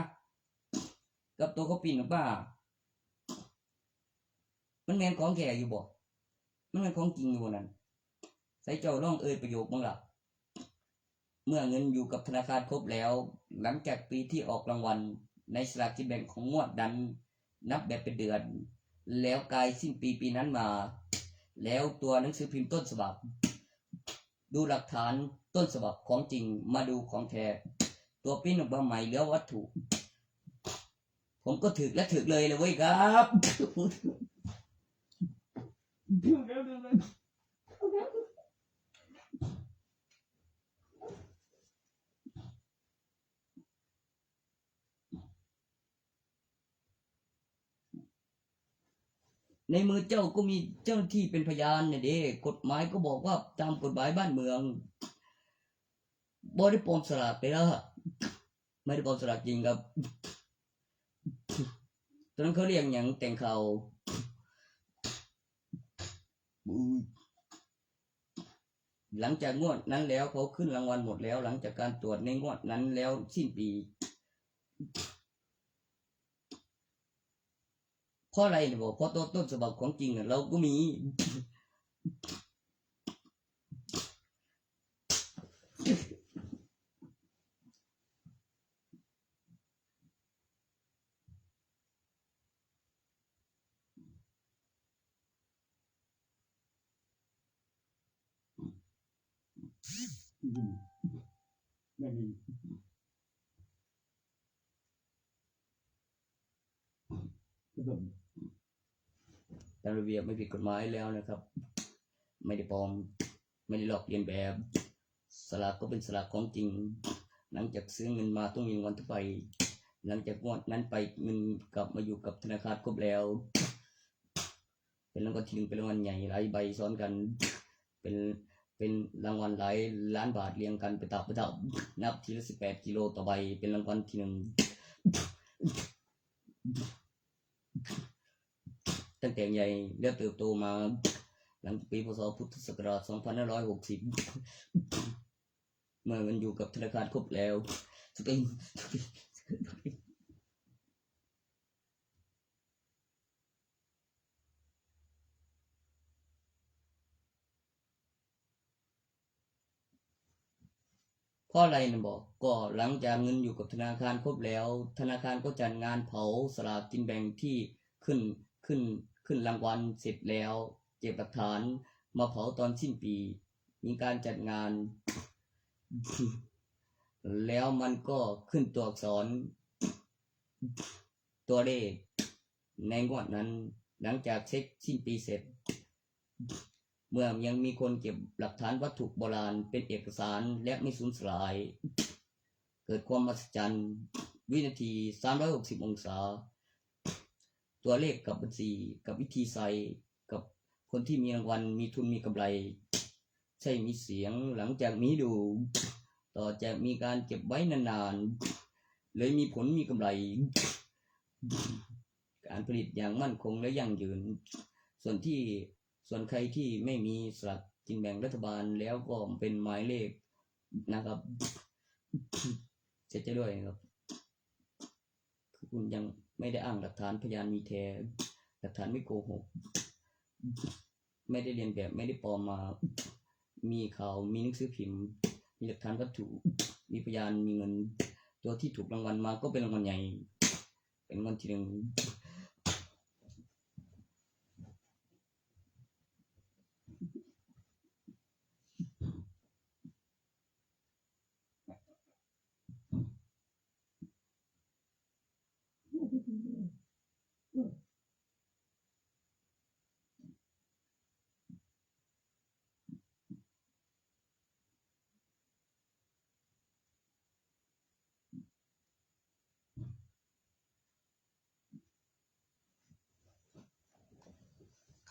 ກັບໂຕເຂົາປິ່ນອອກມາ ມັນແມ່ນຂອງແທ້ຢູ່ບໍ່? ມັນແມ່ນຂອງຈິງຢູ່ບໍ່ນັ້ນ? ໃສເຈົ້າລອງເອີ່ຍປະໂຫຍກເບິ່ງລະ. ເມື່ອເງິນຢູ່ກັບທະນາຄານຄົບແລ້ວ, ຫຼັງຈາກປີທີ່ອອກລາງວັນໃນສະຫຼາກກິນແບ່ງຂອງງວດນັ້ນ ນັບແບບເປັນເດືອນ, ແລ້ວກາຍສິ້ນປີປີນັ້ນມາ, ແລ້ວຕົວໜັງສືພິມຕົ້ນສະບັບ, ດູຫຼັກຖານຕົ້ນສະບັບຂອງຈິງ, ມາດູຂອງແທ້, ຕົວປິ່ນອອກມາໃໝ່ເຫຼືອວັດຖຸ. ผมก็ถูกและถูกเลยเลยเว้ยครับ ในมือเจ้าก็มีเจ้าหน้าที่เป็นพยานน่ะเด้ กฎหมายก็บอกว่าตามกฎหมายบ้านเมือง บ่ได้ปลอมสลากเด้อ ไม่ได้ปลอมสลากจริงครับ ตอนนั้นเขาเรียกหยัง แต่งข่าว หลังจากงวดนั้นแล้ว เขาขึ้นรางวัลหมดแล้ว หลังจากการตรวจในงวดนั้นแล้วสิ้นปี เพราะอะไรเนี่ยบอก เพราะตัวต้นฉบับของจริงน่ะ เราก็มี ตามระเบียบไม่ผิดกฎหมายแล้วนะครับ ไม่ได้ปลอม ไม่ได้ลอกเลียนแบบ สลากก็เป็นสลากของจริง หลังจากซื้อเงินมาต้องมีรางวัลทั่วไป หลังจากงวดนั้นไปเงินกลับมาอยู่กับธนาคารครบแล้ว เป็นรางวัลที่หนึ่ง เป็นรางวัลใหญ่หลายใบซ้อนกัน เป็น เป็นรางวัลหลายล้านบาทเรียงกันเป็นตับเป็นตับ นับทีละสิบแปดกิโลต่อใบ เป็นรางวัลที่หนึ่ง ตั้งแต่ใหญ่แล้วเติบโตมา หลังปี พ.ศ. พุทธศักราช สองพันห้าร้อยหกสิบ เมื่อเงินอยู่กับธนาคารครบแล้ว เพราะอะไรนะบอก ก็หลังจากเงินอยู่กับธนาคารครบแล้ว ธนาคารก็จัดงานเผาสลากกินแบ่งที่ขึ้น ขึ้น ขึ้นรางวัลเสร็จแล้ว เก็บหลักฐานมาเผาตอนสิ้นปี มีการจัดงาน แล้วมันก็ขึ้นตัวอักษร ตัวเลขในงวดนั้น หลังจากเช็คสิ้นปีเสร็จ เมื่อยังมีคนเก็บหลักฐานวัตถุโบราณเป็นเอกสารและไม่สูญสลาย เกิดความมหัศจรรย์ วินาที สามร้อยหกสิบองศา ตัวเลขกับบัญชี กับวิธีใส่ กับคนที่มีรางวัล มีทุน มีกำไร ใช่มีเสียง หลังจากมีดู ต่อจากมีการเก็บไว้นานๆ เลยมีผลมีกำไร การผลิตอย่างมั่นคงและยั่งยืน ส่วนที่ ส่วนใครที่ไม่มีสลากกินแบ่งรัฐบาลแล้วก็เป็นหมายเลขนะครับ เสียใจด้วยนะครับ คือคุณยังไม่ได้อ้างหลักฐาน พยานมีแท้ หลักฐานไม่โกหก ไม่ได้เลียนแบบ ไม่ได้ปลอมมา มีข่าว มีหนังสือพิมพ์ มีหลักฐานวัตถุ มีพยาน มีเงิน ตัวที่ถูกรางวัลมาก็เป็นรางวัลใหญ่ เป็นรางวัลที่หนึ่ง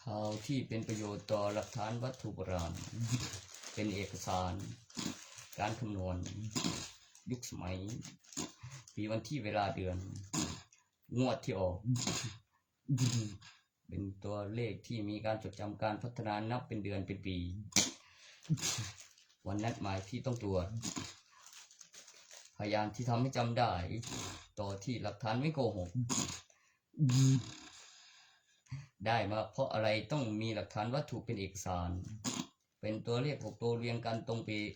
ข่าวที่เป็นประโยชน์ต่อหลักฐานวัตถุโบราณ เป็นเอกสารการคำนวณยุคสมัย ปี วัน ที่ เวลา เดือน งวดที่ออก เป็นตัวเลขที่มีการจดจำการพัฒนานับเป็นเดือนเป็นปี วันนัดหมายที่ต้องตรวจ พยานที่ทำให้จำได้ ต่อที่หลักฐานไม่โกหก ได้มาเพราะอะไร ต้องมีหลักฐานวัตถุเป็นเอกสาร เป็นตัวเลขหกตัวเรียงกันตรงเป๊ะ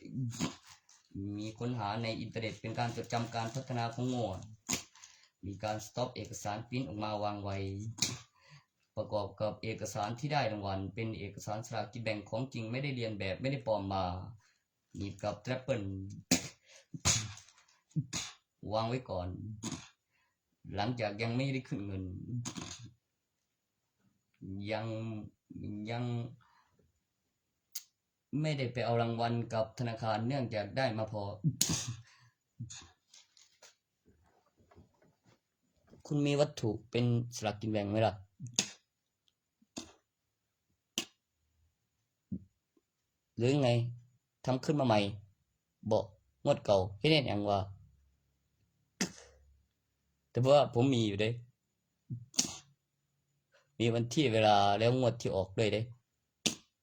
มีค้นหาในอินเทอร์เน็ต เป็นการจดจำการพัฒนาของงวด มีการสต็อปเอกสารปริ้นออกมาวางไว้ ประกอบกับเอกสารที่ได้รางวัล เป็นเอกสารสลากกินแบ่งของจริง ไม่ได้เลียนแบบ ไม่ได้ปลอมมา หนีบกับแตรปเปิล วางไว้ก่อน ຫຼັງຈາກຍັງໄມ່ໄດ້ຂຶ້ນເງິນ ຍັງ ຍັງ ໄມ່ໄດ້ໄປເອົາລາງວັນກັບທະນາຄານ ເນື່ອງຈາກໄດ້ມາພໍ້. ຄຸນມີວັດຖຸເປັນສະຫຼາກກິນແບ່ງໄໝລະ? ຫຼືໄງ? ທຳຂຶ້ນມາໃໝ່ບໍ? ງວດເກົ່າເຮັດ ເຮັດຫຍັງວະ? ແຕ່ວ່າຜົມມີຢູ່ເດ້ ມີວັນທີ ເວລາ ແລ້ວງວດທີ່ອອກດ້ວຍເດ້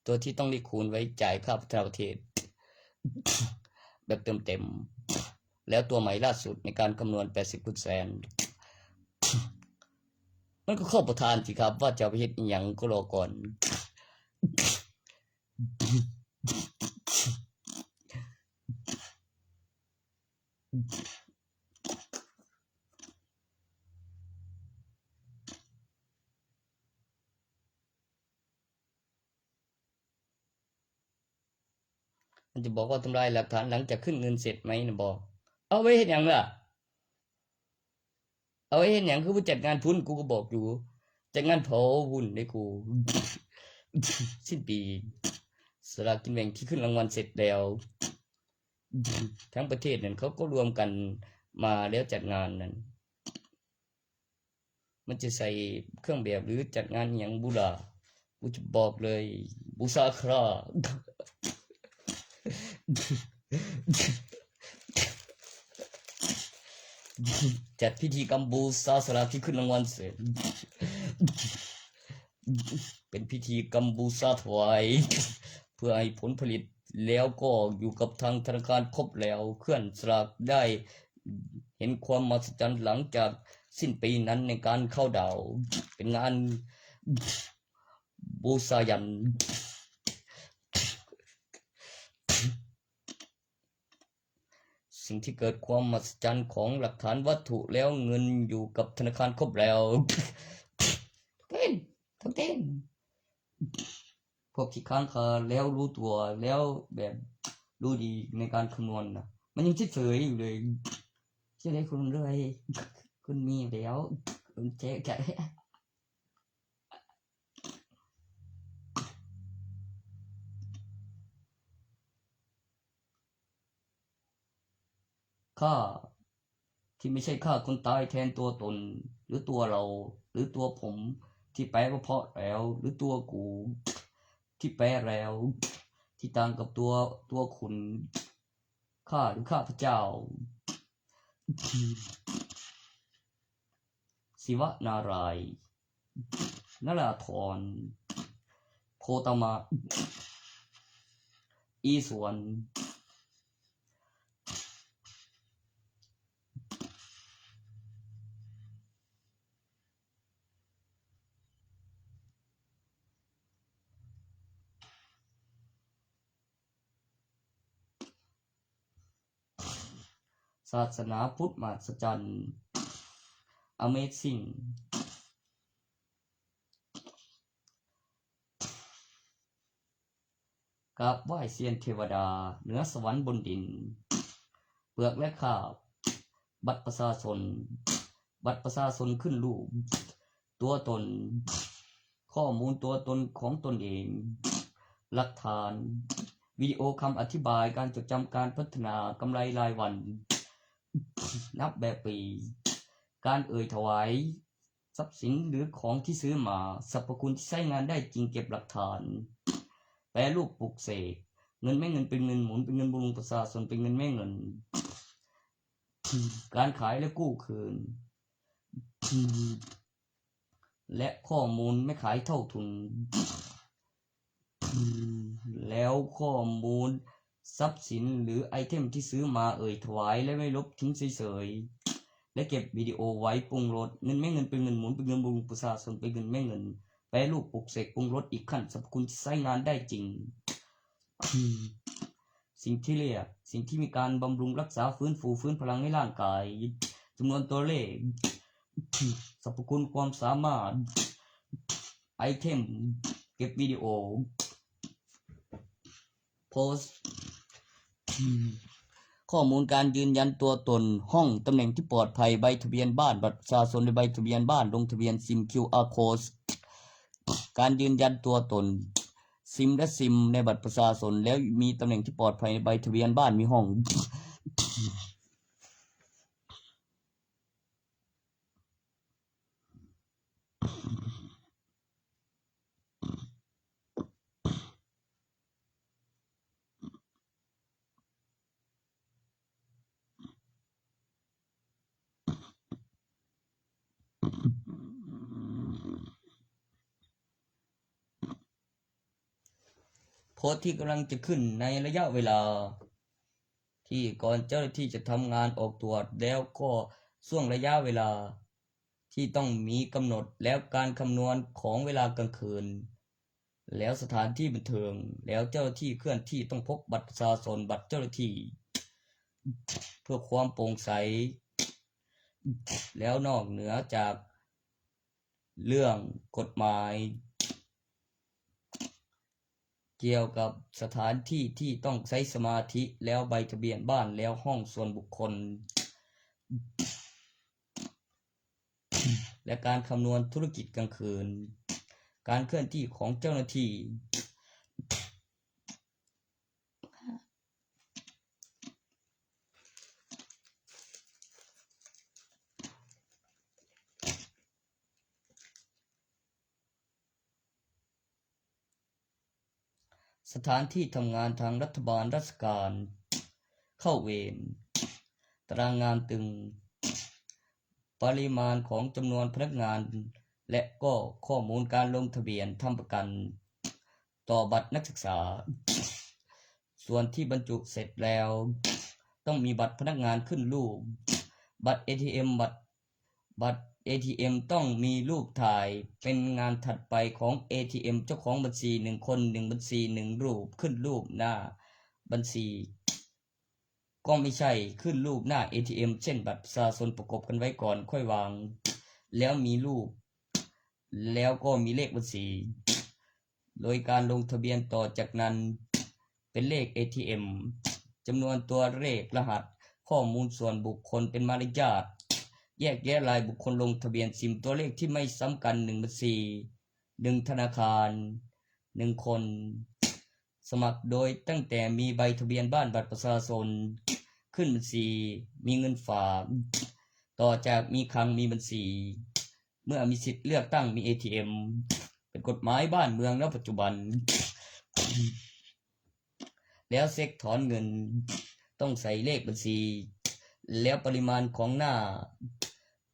ຕົວທີ່ຕ້ອງໄດ້ຄູນໄວ້ຈ່າຍຄ່າພັດທະນາປະເທດແບບເຕັມໆ ແລ້ວຕົວໃໝ່ລ່າສຸດໃນການຄຳນວນ ແປດສິບຄູນແສນ ມັນກໍເຂົ້າປະທານຊິຄັບ ວ່າຈະເອົາໄປເຮັດອີ່ຫຍັງກໍລໍກ່ອນ. ມັນຈະບອກວ່າທຳລາຍຫຼັກຖານຫຼັງຈາກຂຶ້ນເງິນເສັດໄໝນະບໍ? ເອົາໄວ້ເຮັດຫຍັງລະ? ເອົາໄວ້ເຮັດຫຍັງ? ຄືບໍ່ຈັດງານພຸ້ນ? ກູກໍບອກຢູ່ ຈັດງານເຜົາວຸ້ນເດ້ກູ. ສິ້ນປີ ສະຫຼາກກິນແບ່ງທີ່ຂຶ້ນລາງວັນເສັດແລ້ວ ທັງປະເທດນັ້ນ ເຂົາກໍລວມກັນມາແລ້ວຈັດງານນັ້ນ. ມັນຈະໃສ່ເຄື່ອງແບບ ຫຼື ຈັດງານອີ່ຫຍັງບູລາ? ກູຈະບອກເລີຍ ບູຊາຄຣາ ຈັດພິທີກຳບູຊາສະຫຼາກທີ່ຂຶ້ນລາງວັນເສັດ ເປັນພິທີກຳບູຊາຖວາຍ ເພື່ອໃຫ້ຜົນຜະລິດ ແລ້ວກໍຢູ່ກັບທາງທະນາຄານຄົບແລ້ວ ເຄື່ອນສະຫຼາກໄດ້ເຫັນຄວາມມະຫັດສະຈັນຫຼັງຈາກສິ້ນປີນັ້ນໃນການເຂົ້າດາວ ເປັນງານບູຊາຍັນ. ສິ່ງທີ່ເກີດຄວາມມະຫັດສະຈັນຂອງຫຼັກຖານວັດຖຸ ແລ້ວເງິນຢູ່ກັບທະນາຄານຄົບແລ້ວ. ເຕັ້ນ ເຕັ້ນ ພວກທີ່ຄ້າງຄາແລ້ວຮູ້ຕົວ ແລ້ວແບບຮູ້ດີໃນການຄຳນວນນະ ມັນຍັງເສີຍໆຢູ່ເລີຍ. ເສຍດາຍຄຸນເລີຍ ຄຸນມີແລ້ວ ຄຸນແຈກໃຈ. ຂ້າ ທີ່ໄມ່ໃຊ່ຂ້າຄົນຕາຍແທນຕົວຕົນ ຫຼື ຕົວເຮົາ ຫຼື ຕົວຜົມ ທີ່ແປວ່າເພາະແລ້ວ ຫຼື ຕົວກູ ທີ່ແປແລ້ວ ທີ່ຕ່າງກັບຕົວ ຕົວຄຸນ ຂ້າ ຫຼື ຂ້າພະເຈົ້າ ສິວະນາລາຍ ນະລາທອນ ໂຄຕະມະ ອີສວນ. ສາສະໜາພຸດມະຫັດສະຈັນ Amazing. ກາບໄຫວ້ຊຽນເທວະດາເໜືອສະຫວັນບົນດິນ ເປືອກ ແລະ ຄາບ ບັດປະຊາຊົນ ບັດປະຊາຊົນຂຶ້ນຮູບຕົວຕົນ ຂໍ້ມູນຕົວຕົນຂອງຕົນເອງ ຫຼັກຖານ ວິດີໂອຄຳອະທິບາຍການຈົດຈຳການພັດທະນາ ກຳໄລລາຍວັນ ນັບແບບປີ ການເອີ່ຍຖວາຍ ຊັບສິນ ຫຼື ຂອງທີ່ຊື້ມາ, ສັບພະຄຸນທີ່ໃຊ້ງານໄດ້ຈິງເກັບຫຼັກຖານ, ແປຮູບປຸກເສກ, ເງິນແມ່ເງິນເປັນເງິນໝູນ, ເປັນເງິນບຳລຸງປະຊາຊົນ, ເປັນເງິນແມ່ເງິນ, ການຂາຍ ແລະ ກູ້ຄືນ ແລະ ຂໍ້ມູນແມ່ຂາຍເທົ່າທຶນ. ແລ້ວຂໍ້ມູນຊັບສິນ ຫຼື ໄອເທັມທີ່ຊື້ມາເອີ່ຍຖວາຍ ແລະ ໄວ້ລົບຖິ້ມເສີຍໆ ແລະ ເກັບວິດີໂອໄວ້ປຸງລົດ. ເງິນແມ່ເງິນເປັນເງິນໝູນ, ເປັນເງິນບຳລຸງປະຊາຊົນ, ເປັນເງິນແມ່ເງິນ, ແປຮູບ, ປຸກເສກ, ປຸງລົດອີກຂັ້ນ, ສັບພະຄຸນທີ່ໃຊ້ງານໄດ້ຈິງ. ສິ່ງທີ່ເລຍກ, ສິ່ງທີ່ມີການບຳລຸງ, ຮັກສາ, ຟື້ນຟູ, ຟື້ນພະລັງໃນຮ່າງກາຍ, ຈຳນວນຕົວເລກ, ສັບພະຄຸນ, ຄວາມສາມາດ, ໄອເທັມ, ເກັບວິດີໂອ, ໂພສ, ຂໍ້ ຂໍ້ມູນການຢືນຢັນຕົວຕົນ, ຫ້ອງ, ຕຳແໜ່ງທີ່ປອດໄພ, ໃບທະບຽນບ້ານ, ບັດປະຊາຊົນ ແລະ ໃບທະບຽນບ້ານ, ລົງທະບຽນ, ຊິມ ຄິວອາ ໂຄດ, ການຢືນຢັນຕົວຕົນ, ຊິມ ແລະ ຊິມ ໃນບັດປະຊາຊົນ, ແລ້ວມີຕຳແໜ່ງທີ່ປອດໄພ, ໃບທະບຽນບ້ານ, ມີຫ້ອງ. ໂພສທີ່ກຳລັງຈະຂຶ້ນໃນໄລຍະເວລາທີ່ກ່ອນເຈົ້າໜ້າທີ່ຈະທຳງານອອກກວດ, ແລ້ວກໍຊ່ວງໄລຍະເວລາທີ່ຕ້ອງມີກຳນົດ, ແລ້ວການຄຳນວນຂອງເວລາກາງຄືນ, ແລ້ວສະຖານທີ່ບັນເທີງ, ແລ້ວເຈົ້າໜ້າທີ່ເຄື່ອນທີ່ຕ້ອງພົກບັດປະຊາຊົນ, ບັດເຈົ້າໜ້າທີ່ ເພື່ອຄວາມໂປ່ງໃສ, ແລ້ວນອກເໜືອຈາກ ເລື່ອງກົດໝາຍກ່ຽວກັບສະຖານທີ່ທີ່ຕ້ອງໃຊ້ສະມາທິ, ແລ້ວໃບທະບຽນບ້ານ, ແລ້ວຫ້ອງສ່ວນບຸກຄົນ ແລະ ການຄຳນວນທຸລະກິດກາງຄືນ, ການເຄື່ອນທີ່ຂອງເຈົ້າໜ້າທີ່. ສະຖານທີ່ທຳງານທາງລັດຖະບານ, ລາຊະການ, ເຂົ້າເວນ, ຕາລາງງານຕຶງ, ປະລິມານຂອງຈຳນວນພະນັກງານ ແລະ ກໍຂໍ້ມູນການລົງທະບຽນທຳປະກັນຕໍ່ບັດນັກສຶກສາ. ສ່ວນທີ່ບັນຈຸເສັດແລ້ວ ຕ້ອງມີບັດພະນັກງານຂຶ້ນຮູບ, ບັດເອທີເອັມ, ບັດ ບັດເອທີເອັມຕ້ອງມີຮູບຖ່າຍເປັນງານຖັດໄປຂອງເອທີເອັມ, ເຈົ້າຂອງບັນຊີໜຶ່ງຄົນ, ໜຶ່ງບັນຊີ, ໜຶ່ງຮູບ, ຂຶ້ນຮູບໜ້າບັນຊີ ກໍມີໃຊ້ຂຶ້ນຮູບໜ້າເອທີເອັມ ເຊັ່ນ ບັດປະຊາຊົນປະກົບກັນໄວ້ກ່ອນຄ່ອຍວາງ, ແລ້ວມີຮູບ, ແລ້ວກໍມີເລກບັນຊີ ໂດຍການລົງທະບຽນຕໍ່ຈາກນັ້ນເປັນເລກເອທີເອັມ, ຈຳນວນຕົວເລກ, ລະຫັດ, ຂໍ້ມູນສ່ວນບຸກຄົນເປັນມາລະຍາດ, ແຍກແຍະລາຍບຸກຄົນລົງທະບຽນ, ຊິມຕົວເລກທີ່ໄມ່ສຳຄັນ, ໜຶ່ງບັນຊີ, ໜຶ່ງທະນາຄານ, ໜຶ່ງຄົນ. ສະໝັກໂດຍຕັ້ງແຕ່ມີໃບທະບຽນບ້ານ, ບັດປະຊາຊົນ, ຂຶ້ນບັນຊີ, ມີເງິນຝາກ, ຕໍ່ຈາກມີຄັງ, ມີບັນຊີ, ເມື່ອມີສິດເລືອກຕັ້ງ, ມີເອທີເອັມ, ເປັນກົດໝາຍບ້ານເມືອງໃນປັດຈຸບັນ. ແລ້ວເຊັກຖອນເງິນຕ້ອງໃສ່ເລກບັນຊີ ແລ້ວປະລິມານຂອງໜ້າ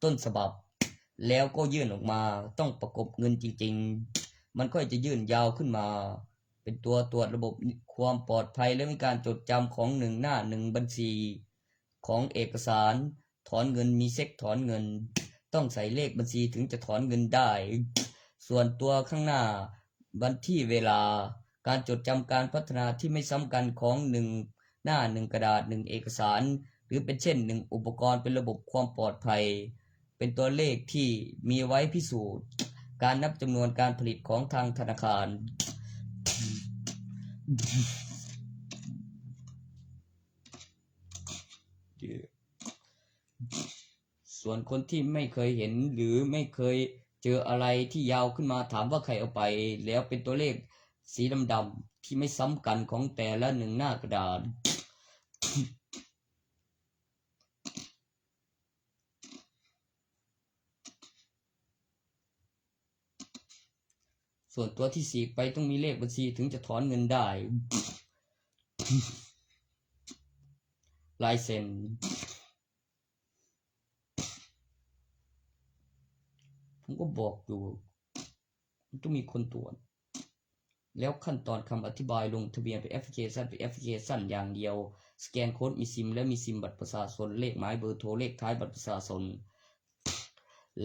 ຕົ້ນສະບັບ ແລ້ວກໍຍື່ນອອກມາ ຕ້ອງປະກົບເງິນຈິງໆ ມັນຄ່ອຍຈະຍື່ນຍາວຂຶ້ນມາ ເປັນຕົວຕວດລະບົບຄວາມປອດໄພ ແລະ ມີການຈົດຈຳຂອງໜຶ່ງໜ້າໜຶ່ງບັນຊີຂອງເອກະສານຖອນເງິນ ມີເຊັກຖອນເງິນ ຕ້ອງໃສ່ເລກບັນຊີເຖິງຈະຖອນເງິນໄດ້ ສ່ວນຕົວຂ້າງໜ້າ ວັນທີເວລາ ການຈົດຈຳການພັດທະນາທີ່ໄມ່ສຳຄັນຂອງໜຶ່ງໜ້າໜຶ່ງກະດາດໜຶ່ງເອກະສານ ຫຼື ເປັນເຊັ່ນໜຶ່ງອຸປະກອນເປັນລະບົບຄວາມປອດໄພ ເປັນຕົວເລກທີ່ມີໄວ້ພິສູດການນັບຈຳນວນການຜະລິດຂອງທາງທະນາຄານ. ສ່ວນຄົນທີ່ໄມ່ເຄີຍເຫັນ ຫຼື ໄມ່ເຄີຍເຈີອະໄລທີ່ຍາວຂຶ້ນມາ ຖາມວ່າໃຜເອົາໄປ ແລ້ວເປັນຕົວເລກສີດຳໆທີ່ໄມ່ສຳຄັນຂອງແຕ່ລະໜຶ່ງໜ້າກະດາດ. ສ່ວນຕົວທີ່ສີກໄປຕ້ອງມີເລກບັນຊີເຖິງຈະຖອນເງິນໄດ້. ລາຍເຊັນ ຜົມກໍບອກຢູ່ ມັນຕ້ອງມີຄົນຕວດ. ແລ້ວຂັ້ນຕອນຄຳອະທິບາຍລົງທະບຽນເປັນແອັບພລິເຄຊັນ ເປັນແອັບພລິເຄຊັນຢ່າງດຽວ, ສະແກນໂຄດມີຊິມ ແລ້ວມີຊິມບັດປະຊາຊົນ, ເລກໝາຍເບີໂທ, ເລກທ້າຍບັດປະຊາຊົນ,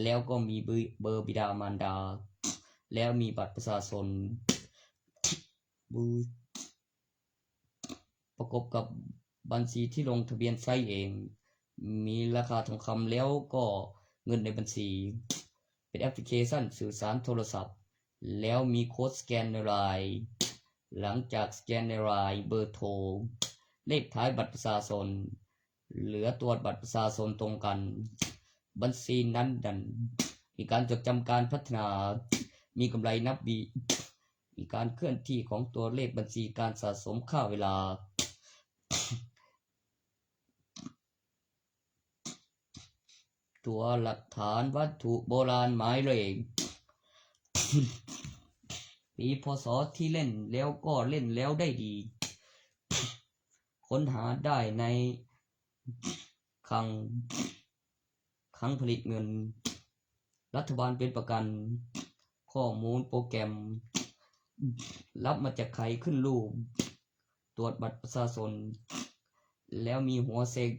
ແລ້ວກໍມີເບີ ເບີບິດາມານດາ, ແລ້ວມີບັດປະຊາຊົນ, ເບີ ປະກົບກັບບັນຊີທີ່ລົງທະບຽນໃຊ້ເອງ, ມີລາຄາທອງຄຳ ແລ້ວກໍເງິນໃນບັນຊີ, ເປັນແອັບພລິເຄຊັນສື່ສານໂທລະສັບ, ແລ້ວມີໂຄດສະແກນລາຍ, ຫຼັງຈາກສະແກນລາຍ, ເບີໂທ, ເລກທ້າຍບັດປະຊາຊົນ, ຫຼືວ່າຕວດບັດປະຊາຊົນຕົງກັນ. ບັນຊີນັ້ນນັ້ນມີການຈົດຈຳການພັດທະນາ, ມີກຳໄລນັບວິ, ມີການເຄື່ອນທີ່ຂອງຕົວເລກບັນຊີການສະສົມຄ່າເວລາ. ຕົວຫຼັກຖານວັດຖຸໂບລານໝາຍເລກ ປີ ພ.ສ. ທີ່ເຫຼັ້ນແລ້ວກໍເຫຼັ້ນແລ້ວໄດ້ດີ, ຄົ້ນຫາໄດ້ໃນຄັງ ຄັງຜະລິດເງິນ. ລັດຖະບານເປັນປະກັນ, ຂໍ້ມູນໂປຣແກຣມ ລັບມາຈາກໄຂຂຶ້ນຮູບ, ຕວດບັດປະຊາຊົນ ແລ້ວມີຫົວເຊັກ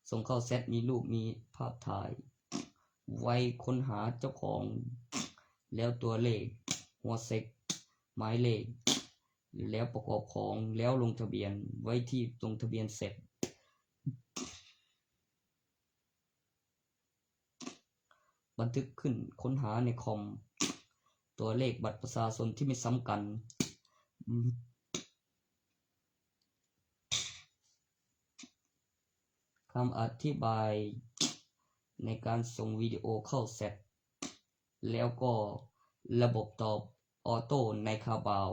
ສົ່ງເຂົ້າແຊັດ ມີຮູບ ມີພາບຖ່າຍ, ໄວ້ຄົ້ນຫາເຈົ້າຂອງ ແລ້ວຕົວເລກ ຫົວເຊັກ ໝາຍເລກ ແລ້ວປະກອບຂອງ ແລ້ວລົງທະບຽນໄວ້ທີ່ລົງທະບຽນເຊັກ. ບັນທຶກຂຶ້ນຄົ້ນຫາໃນຄອມ ຕົວເລກບັດປະຊາຊົນທີ່ໄມ່ຊ້ຳກັນ. ຄຳອະທິບາຍໃນການສົ່ງວິດີໂອເຂົ້າແຊັດ ແລ້ວກໍລະບົບຕອບອໍໂຕ້ໃນຄາວບາວ.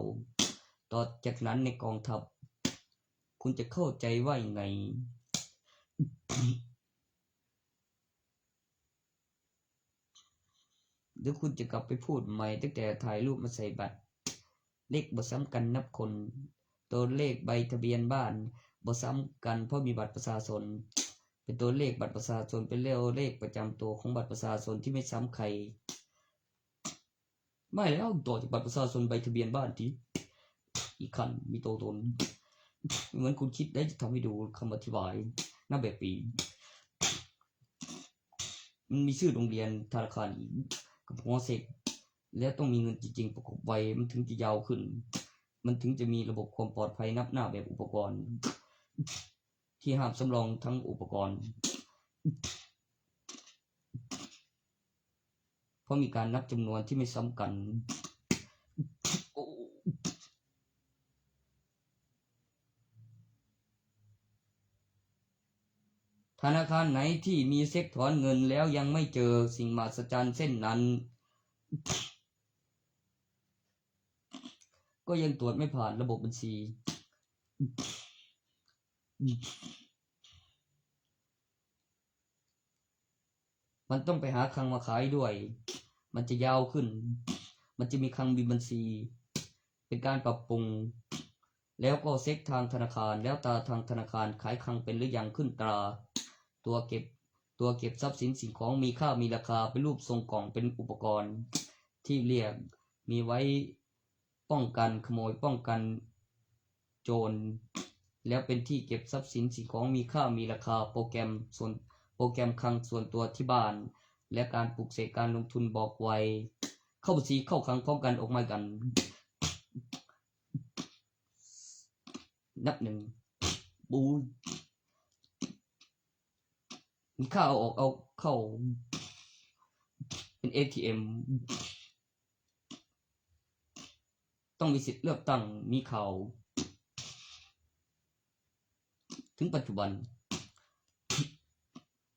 ຕໍ່ຈາກນັ້ນໃນກອງທັບ ຄຸນຈະເຂົ້າໃຈວ່າຫຍັງໄງ? ຫຼືຄຸນຈະກັບໄປພູດໃໝ່ຕັ້ງແຕ່ຖ່າຍຮູບມາໃສ່ບັດ? ເລກບໍ່ຊ້ຳກັນນັບຄົນ, ຕົວເລກໃບທະບຽນບ້ານບໍ່ຊ້ຳກັນເພາະມີບັດປະຊາຊົນ, ເປັນຕົວເລກບັດປະຊາຊົນ, ເປັນຕົວເລກປະຈຳໂຕຂອງບັດປະຊາຊົນທີ່ໄມ່ຊ້ຳໃຄ. ໝາຍແລ້ວ ຕໍ່ຈາກບັດປະຊາຊົນ ໃບທະບຽນບ້ານຕິ ອີກຂັ້ນມີໂຕຕົນ. ເໝືອນຄຸນຄິດໄດ້ຈະທຳໃຫ້ດູຄຳອະທິບາຍນຳແບບປີ. ມັນມີຊື່ໂຮງຮຽນ, ທະນາຄານ ກັບຫໍເຊັກ ແລ້ວຕ້ອງມີເງິນຈິງໆປະກອບໄວ້ ມັນເຖິງຈະຍາວຂຶ້ນ, ມັນເຖິງຈະມີລະບົບຄວາມປອດໄພນຳໜ້າແບບອຸປະກອນ ທີ່ຫ້າມສຳລອງທັງອຸປະກອນ ເພາະມີການນັບຈຳນວນທີ່ໄມ່ຊ້ຳກັນ. ທະນາຄານໃນທີ່ມີເຊັກຖອນເງິນແລ້ວຍັງໄມ່ເຈີສິ່ງມະຫັດສະຈັນເຊັ່ນນັ້ນ ກໍຍັງຕວດໄມ່ຜ່ານລະບົບບັນຊີ. ມັນຕ້ອງໄປຫາຄັງມາຂາຍດ້ວຍ, ມັນຈະຍາວຂຶ້ນ, ມັນຈະມີຄັງບິນບັນຊີ, ເປັນການປັບປຸງ, ແລ້ວກໍເຊັກທາງທະນາຄານ, ແລ້ວແຕ່ທາງທະນາຄານຂາຍຄັງເປັນຫຼືຍັງ, ຂຶ້ນຕາ, ຕົວເກັບ, ຕົວເກັບຊັບສິນສິ່ງຂອງມີຄ່າມີລາຄາ, ເປັນຮູບຊົງກ່ອງ, ເປັນອຸປະກອນທີ່ລຽກມີໄວ້ ປ້ອງກັນຂະໂມຍ, ປ້ອງກັນໂຈນ, ແລ້ວເປັນທີ່ເກັບຊັບສິນສິ່ງຂອງມີຄ່າມີລາຄາ, ໂປຣແກຣມສ່ວນ, ໂປຣແກຣມຄັງສ່ວນຕົວທີ່ບ້ານ ແລະ ການປຸກເສກການລົງທຶນບອກໄວ. ເຂົ້າບັນຊີ, ເຂົ້າຄັງພ້ອມກັນ, ອອກມາກັນ. ນັບໜຶ່ງ. ບູ. ມີຄ່າເອົາອອກເອົາເຂົ້າ ເປັນເອທີເອັມ. ຕ້ອງມີສິດເລືອກຕັ້ງ, ມີຂ່າວ. ເຖິງປັດຈຸບັນ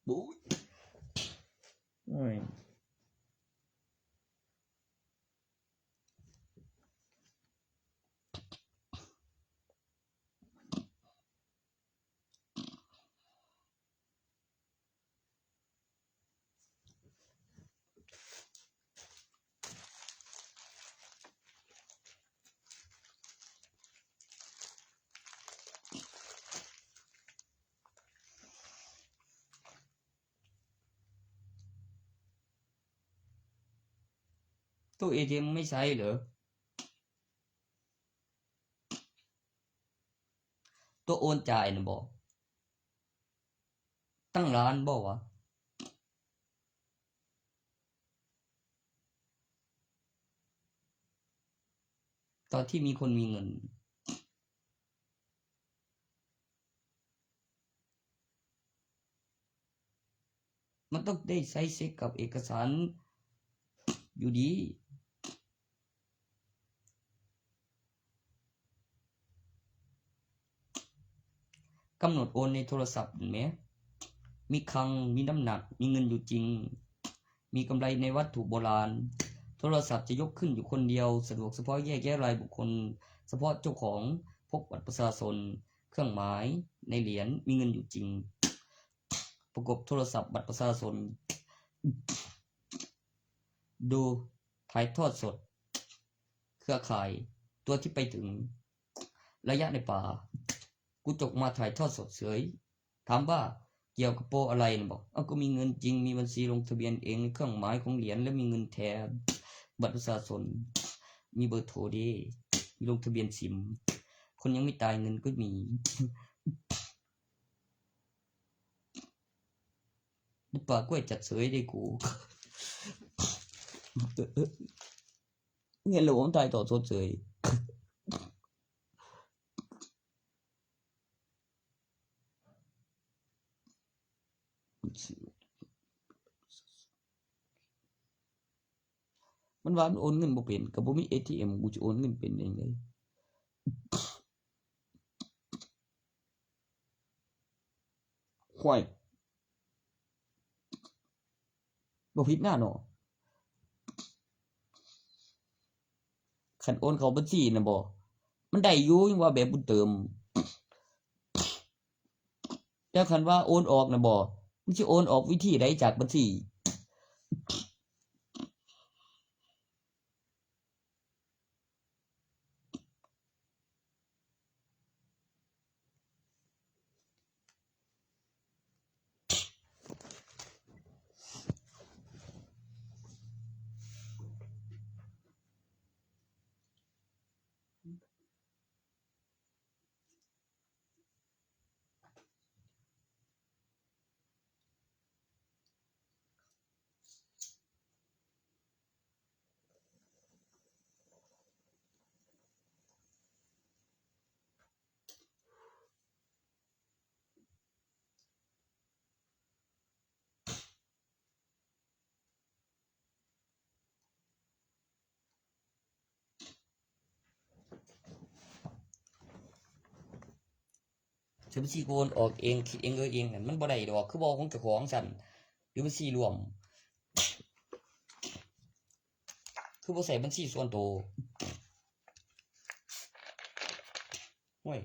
ໂອ້ຍ ໂອ້ຍ. ຕູ້ເອທີເອັມໄມ່ໃຊ້ເຫຼື ຕົວໂອນຈ່າຍນະບໍ? ຕັ້ງລ້ານບໍວະ? ຕອນທີ່ມີຄົນມີເງິນ ມັນຕ້ອງໄດ້ໃຊ້ເຊັກກັບເອກະສານຢູ່ດີ. ກຳນົດໂອນໃນໂທລະສັບແມ່ນ ມີຄັງ ມີນ້ຳໜັກ ມີເງິນຢູ່ຈິງ ມີກຳໄລໃນວັດຖຸໂບລານ. ໂທລະສັບຈະຍົກຂຶ້ນຢູ່ຄົນດຽວ, ສະດວກສະເພາະແຍກຍ້າຍລາຍບຸກຄົນ, ສະເພາະເຈົ້າຂອງ, ພົກບັດປະຊາຊົນ, ເຄື່ອງໝາຍໃນຫຼຽນ, ມີເງິນຢູ່ຈິງ. ປະກົບໂທລະສັບ, ບັດປະຊາຊົນ, ດູ, ຖ່າຍທອດສົດ, ເຄືອຂ່າຍ, ຕົວທີ່ໄປເຖິງ, ໄລຍະໃນປ່າ. ກູຈົກມາຖ່າຍທອດສົດເສີຍ. ຖາມວ່າກ່ຽວກັບໂປອາໄລນະບໍ? ເອົາ, ກໍມີເງິນຈິງ, ມີບັນຊີລົງທະບຽນເອງ, ເຄື່ອງໝາຍຂອງຫຼຽນ ແລະ ມີເງິນແທ້, ບັດປະຊາຊົນ, ມີເບີໂທເດ້, ມີລົງທະບຽນຊິມ. ຄົນຍັງມີຈ່າຍເງິນກໍມີ. ປາກ້ວຍຈັດເສີຍເດ້ກູ. ເຫັນແລ້ວມັນຖ່າຍທອດສົດເສີຍ. ມັນວ່າມັນໂອນເງິນບໍ່ເປັນ, ກໍບໍ່ມີເອທີເອັມ, ກູຈະໂອນເງິນເປັນໄດ້ຈັ່ງໃດ? ຫ້ວຍ ບໍ່ຜິດນະເນາະ. ຄັນໂອນເຂົ້າບັນຊີນະບໍ? ມັນໄດ້ຢູ່, ຍັງວ່າແບບບຸນເຕີມ. ແຕ່ຄັນວ່າໂອນອອກນະບໍ? ມັນຊິໂອນອອກວິທີໃດຈາກບັນຊີ? ຊິບັນຊີໂອນອອກເອງ, ຄິດເອງເອີເອງນັ້ນ ມັນບໍ່ໄດ້ດອກ. ຄືບໍ່ເອົາຂອງເຈົ້າຂອງຊັ້ນ? ຫຼືບັນຊີລວມ? ຄືບໍ່ໃຊ້ບັນຊີສ່ວນໂຕ? ໂອ້ຍ.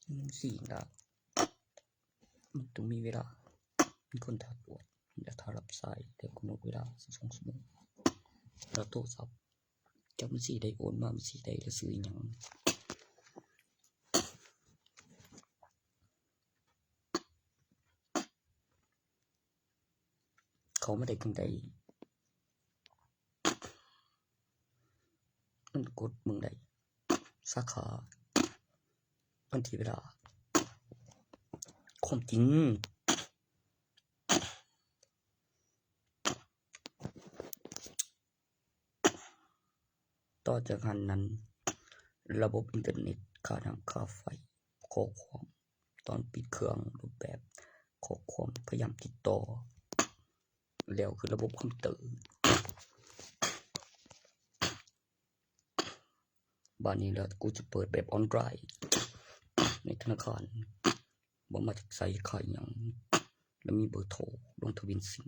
ສີ່ນະ ມັນຕ້ອງມີເວລາ ມີຄົນຖ້າກວດ ແລະຖ້າຮັບສາຍ ແລ້ວກຳນົດເວລາສິບສອງຊົ່ວໂມງ ແລ້ວໂທລະສັບ ຈັກມັນຊິໄດ້ໂອນມາ ມັນຊິໄດ້ລະຊື່ຫຍັງ ເຂົ້າມາໄດ້ຈັ່ງໃດ? ມັນກົດເບິ່ງໄດ້ ສາຂາ ວັນທີເວລາ ຄວາມຈິງ. ຕໍ່ຈາກຫັ້ນນັ້ນ ລະບົບອິນເຕີເນັດ, ຄ່ານ້ຳ, ຄ່າໄຟ, ຂໍ້ຄວາມຕອນປິດເຄື່ອງ, ຮູບແບບຂໍ້ຄວາມ, ພະຍາຍາມຕິດຕໍ່, ແລ້ວຄືລະບົບຄອມພິວເຕີ. ບາດນີ້ລະ ກູຈະເປີດແບບອອນລາຍໃນທະນາຄານ ວ່າມາຈາກໃສ, ຂາຍຫຍັງ ແລະມີເບີໂທ, ລົງທະບຽນຊິມ.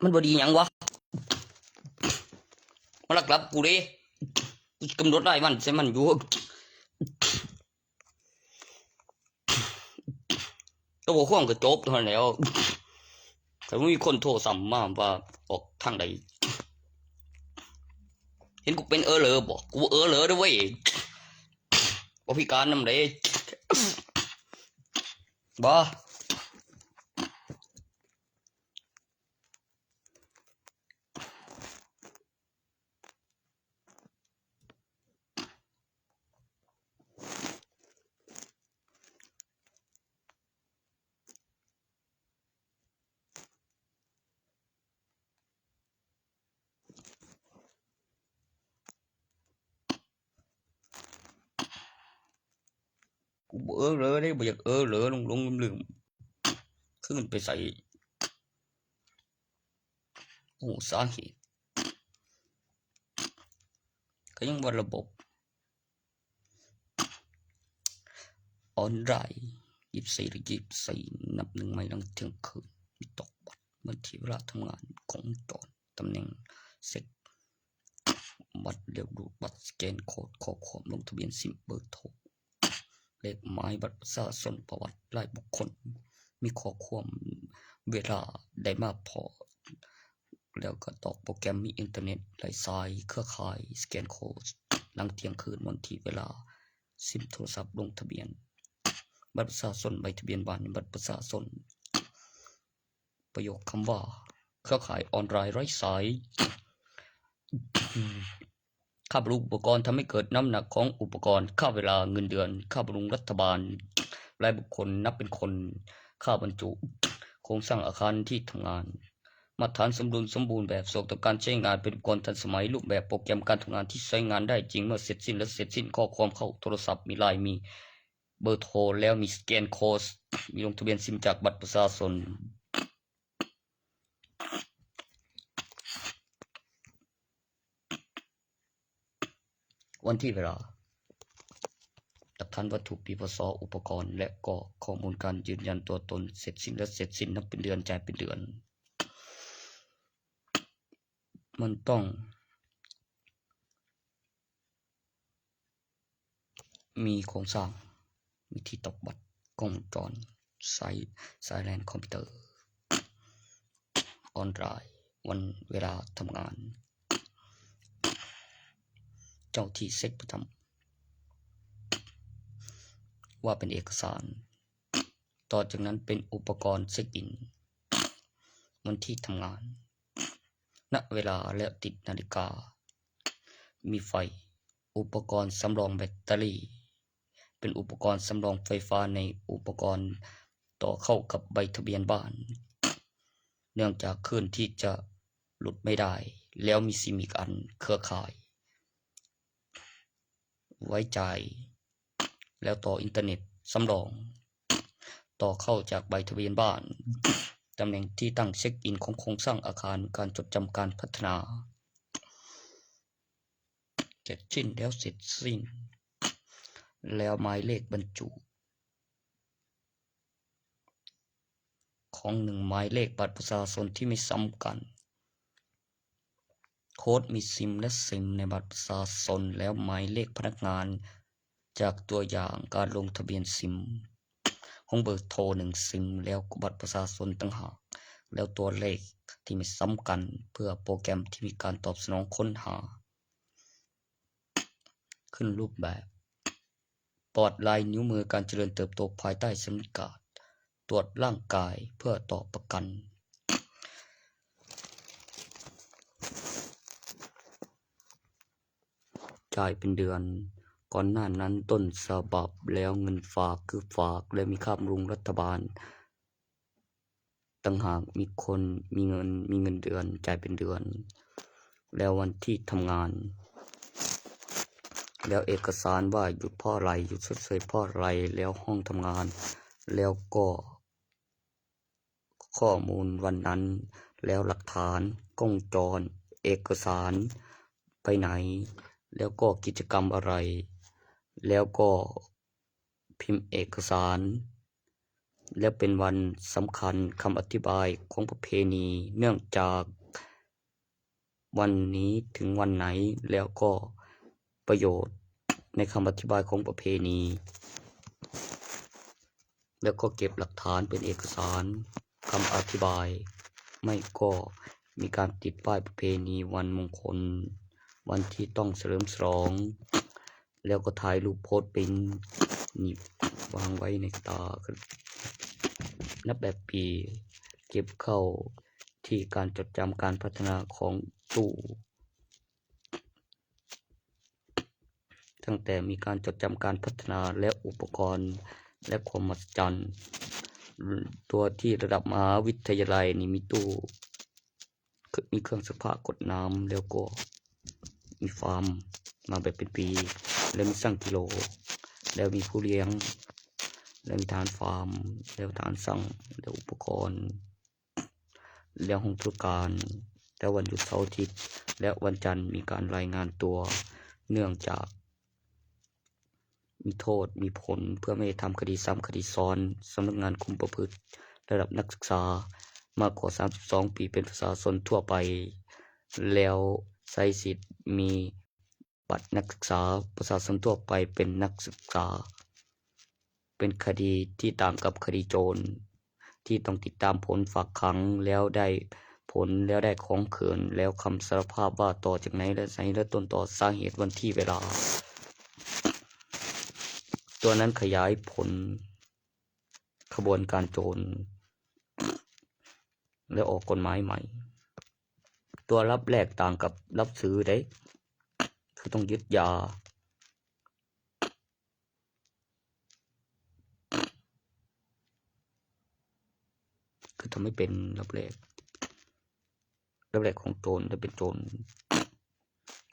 ມັນບໍ່ດີຫຍັງວະ? ມາລັກລັບກູເດ້. ກູຈະກຳນົດລາຍວັນໃສ່ມັນຢູ່. ແລ້ວຂໍ້ຄວາມກໍຈົບເທົ່ານັ້ນແຫຼ້ວ. ຖ້າບໍ່ມີຄົນໂທຊ້ຳມາວ່າອອກທາງໃດ. ເຫັນກູເປັນເອີເລີບໍ່? ກູເອີເລີເດ້ເວີຍ. ບໍ່ພິການນຳເດ້. ບໍ່. ກູບໍ່ເອີເລີເດ້, ບໍ່ຢາກເອີເລີ, ຫຼົງໆລືມໆ ຄືມັນໄປໃສ ບໍ່ຮູ້ສາເຫດ. ກໍຍັງວ່າລະບົບອອນລາຍ ຢິບໃສ່ ຍິບໃສ່ ນັບໜຶ່ງໃໝ່ຫຼັງທ່ຽງຄືນ, ມີຕອກບັດ, ເມື່ອທີ່ເວລາທຳງານ, ກົງວົງຈອນ, ຕຳແໜ່ງເຊັກບັດ, ລຽກດູດບັດ, ສະແກນໂຄດ, ຂໍ້ຄວາມລົງທະບຽນຊິມ, ເບີໂທ, ເລກໝາຍບັດປະຊາຊົນ, ປະຫວັດລາຍບຸກຄົນ, ມີຂໍ້ຄວາມເວລາໄດ້ມາພໍ້, ແລ້ວກໍຕອກໂປຣແກຣມ, ມີອິນເຕີເນັດ, ລາຍສາຍ, ເຄືອຂ່າຍ, ສະແກນໂຄດ, ຫຼັງທ່ຽງຄືນ, ວັນທີ່ເວລາ, ຊິມໂທລະສັບ, ລົງທະບຽນ, ບັດປະຊາຊົນ, ໃບທະບຽນບ້ານ, ບັດປະຊາຊົນ. ປະໂຫຍກຄຳວ່າ ເຄືອຂ່າຍອອນລາຍໄຮ້ສາຍ ຄ່າບຳລຸງອຸປະກອນທຳໃຫ້ເກີດນ້ຳໜັກຂອງອຸປະກອນ, ຄ່າເວລາ, ເງິນເດືອນ, ຄ່າບຳລຸງລັດຖະບານ, ລາຍບຸກຄົນນັບເປັນຄົນ, ຄ່າບັນຈຸ, ໂຄງສ້າງອາຄານທີ່ທຳງານ, ມາດຕະຖານສົມດຸນສົມບູນແບບ, ສະດວກຕໍ່ການໃຊ້ງານ, ເປັນອຸປະກອນທັນສະໄໝ, ຮູບແບບໂປຣແກຣມການທຳງານທີ່ໃຊ້ງານໄດ້ຈິງ, ເມື່ອເສັດສິ້ນແລ້ວເສັດສິ້ນ, ຂໍ້ຄວາມເຂົ້າໂທລະສັບ, ມີລາຍ, ມີ ເບີໂທ ແລ້ວມີສະແກນໂຄດ, ມີລົງທະບຽນຊິມຈາກບັດປະຊາຊົນ. ວັນທີເວລາ, ຫຼັກຖານວັດຖຸ, ປີ ພ.ສ. ອຸປະກອນ ແລະ ກໍຂໍ້ມູນການຢືນຢັນຕົວຕົນ, ເສັດສິ້ນ ແລະ ເສັດສິ້ນ, ນັບເປັນເດືອນ, ຈ່າຍເປັນເດືອນ. ມັນຕ້ອງ ມີໂຄງສ້າງ, ມີທີ່ຕອກບັດ, ກ້ອງວົງຈອນ, ສາຍ, ສາຍແລນຄອມພິວເຕີ, ອອນລາຍ, ວັນເວລາທຳງານ, ເຈົ້າທີ່ເຊັກປະຈຳ, ວ່າເປັນເອກະສານ. ຕໍ່ຈາກນັ້ນເປັນອຸປະກອນເຊັກອິນ, ວັນທີ່ທຳງານ, ນະເວລາ ແລະ ຕິດນາລິກາ, ມີໄຟ, ອຸປະກອນສຳລອງແບັດເຕີຣີ, ເປັນອຸປະກອນສຳລອງໄຟຟ້າໃນອຸປະກອນຕໍ່ເຂົ້າກັບໃບທະບຽນບ້ານ, ເນື່ອງຈາກເຄື່ອນທີ່ຈະຫຼຸດໄມ່ໄດ້, ແລ້ວມີຊິມອີກອັນ, ເຄືອຂ່າຍ ໄວ້ຈ່າຍ ແລ້ວຕໍ່ອິນເຕີເນັດສຳລອງ, ຕໍ່ເຂົ້າຈາກໃບທະບຽນບ້ານ, ຕຳແໜ່ງທີ່ຕັ້ງເຊັກອິນຂອງໂຄງສ້າງອາຄານການຈົດຈຳການພັດທະນາ. ເສັດສິ້ນແລ້ວເສັດສິ້ນ, ແລ້ວໝາຍເລກບັນຈຸຂອງໜຶ່ງໝາຍເລກບັດປະຊາຊົນທີ່ມີຊ້ຳກັນ. ໂຄດມີຊິມ ແລະ ຊິມໃນບັດປະຊາຊົນ ແລ້ວໝາຍເລກພະນັກງານ ຈາກຕົວຢ່າງການລົງທະບຽນຊິມ ຂອງເບີໂທໜຶ່ງຊິມ ແລ້ວກໍບັດປະຊາຊົນຕ່າງຫາກ, ແລ້ວຕົວເລກທີ່ມີສຳຄັນ ເພື່ອໂປຣແກຣມທີ່ມີການຕອບສະໜອງຄົ້ນຫາ. ຂຶ້ນຮູບແບບ ປອດລາຍນິ້ວມື ການຈະເລີນເຕີບໂຕພາຍໃຕ້ສຳລັບການຕວດຮ່າງກາຍເພື່ອຕໍ່ປະກັນ. ຈ່າຍເປັນເດືອນ. ກ່ອນໜ້ານັ້ນຕົ້ນສະບັບ ແລ້ວເງິນຝາກຄືຝາກ ແລະ ມີຄ່າບຳລຸງລັດຖະບານ ຕ່າງຫາກ ມີຄົນ ມີເງິນ ມີເງິນເດືອນ ຈ່າຍເປັນເດືອນ ແລ້ວວັນທີ່ທຳງານ ແລ້ວເອກະສານວ່າຢຸດເພາະໃດ ຢຸດຊົດເຊີຍເພາະໃດ ແລ້ວຫ້ອງທຳງານ ແລ້ວກໍຂໍ້ມູນວັນນັ້ນ ແລ້ວຫຼັກຖານ ກ້ອງວົງຈອນ ເອກະສານໃບໄຫນ ແລ້ວກໍກິດຈະກຳອະໄລ ແລ້ວກໍພິມເອກະສານ ແລະ ເປັນວັນສຳຄັນ ຄຳອະທິບາຍຂອງປະເພນີ ເນື່ອງຈາກວັນນີ້ເຖິງວັນໃດ ແລ້ວກໍປະໂຫຍດໃນຄຳອະທິບາຍຂອງປະເພນີ ແລ້ວກໍເກັບຫຼັກຖານເປັນເອກະສານ ຄຳອະທິບາຍ ໄມ່ກໍມີການຕິດປ້າຍປະເພນີ ວັນມົງຄົນ ວັນທີ່ຕ້ອງສະເຫຼີມສະຫຼອງ ແລ້ວກໍຖ່າຍຮູບໂພສເປັນ ນີ້ວາງໄວ້ໃນຕາ ນັບແບບປີ ເກັບເຂົ້າທີ່ການຈົດຈຳການພັດທະນາຂອງຕູ້ ຕັ້ງແຕ່ມີການຈົດຈຳການພັດທະນາ ແລະ ອຸປະກອນ ແລະ ຄວາມມະຫັດສະຈັນ ຕົວທີ່ລະດັບມະຫາວິທະຍາໄລນີ້ມີຕູ້ ມີເຄື່ອງຊັກຜ້າກົດນ້ຳ ແລ້ວກໍມີຟາມມາແບບເປັນປີ ແລ້ວມີຊ່າງກິໂລ ແລ້ວມີຜູ້ລ້ຽງ ແລ້ວມີທະຫານຟາມ ແລ້ວທະຫານຊ່າງ ແລ້ວອຸປະກອນ ແລ້ວຫ້ອງທຸລະການ ແລ້ວວັນຢຸດເສົາອາທິດ ແລະ ວັນຈັນມີການລາຍງານຕົວ ເນື່ອງຈາກ ມີໂທດ ມີຜົນ ເພື່ອໄມ່ໃຫ້ທຳຄະດີຊ້ຳຄະດີຊ້ອນ ສຳນັກງານຄຸມປະພຶດລະດັບນັກສຶກສາ ມາກກວ່າສາມສິບສອງປີ ເປັນປະຊາຊົນທົ່ວໄປ ແລ້ວໃຊ້ສິດມີບັດນັກສຶກສາ ປະຊາຊົນທົ່ວໄປເປັນນັກສຶກສາ ເປັນຄະດີທີ່ຕ່າງກັບຄະດີໂຈນ ທີ່ຕ້ອງຕິດຕາມຜົນຝາກຂັງ ແລ້ວໄດ້ຜົນ ແລ້ວໄດ້ຂອງຄືນ ແລ້ວຄຳສາລະພາບວ່າຕໍ່ຈາກໃນ ແລະ ໃນລະຕົ້ນຕໍ່ສາເຫດ ວັນທີ ເວລາ ຕົວນັ້ນຂະຫຍາຍຜົນຂະບວນການໂຈນ ແລະ ອອກກົດໝາຍໃໝ່. ຕົວລັບແລກຕ່າງກັບລັບຊື້ເດ້ ຄືຕ້ອງຍຶດຢາ ຄືທຳໃຫ້ເປັນລັບແລກ ລັບແລກຂອງໂຈນ ແລະ ເປັນໂຈນ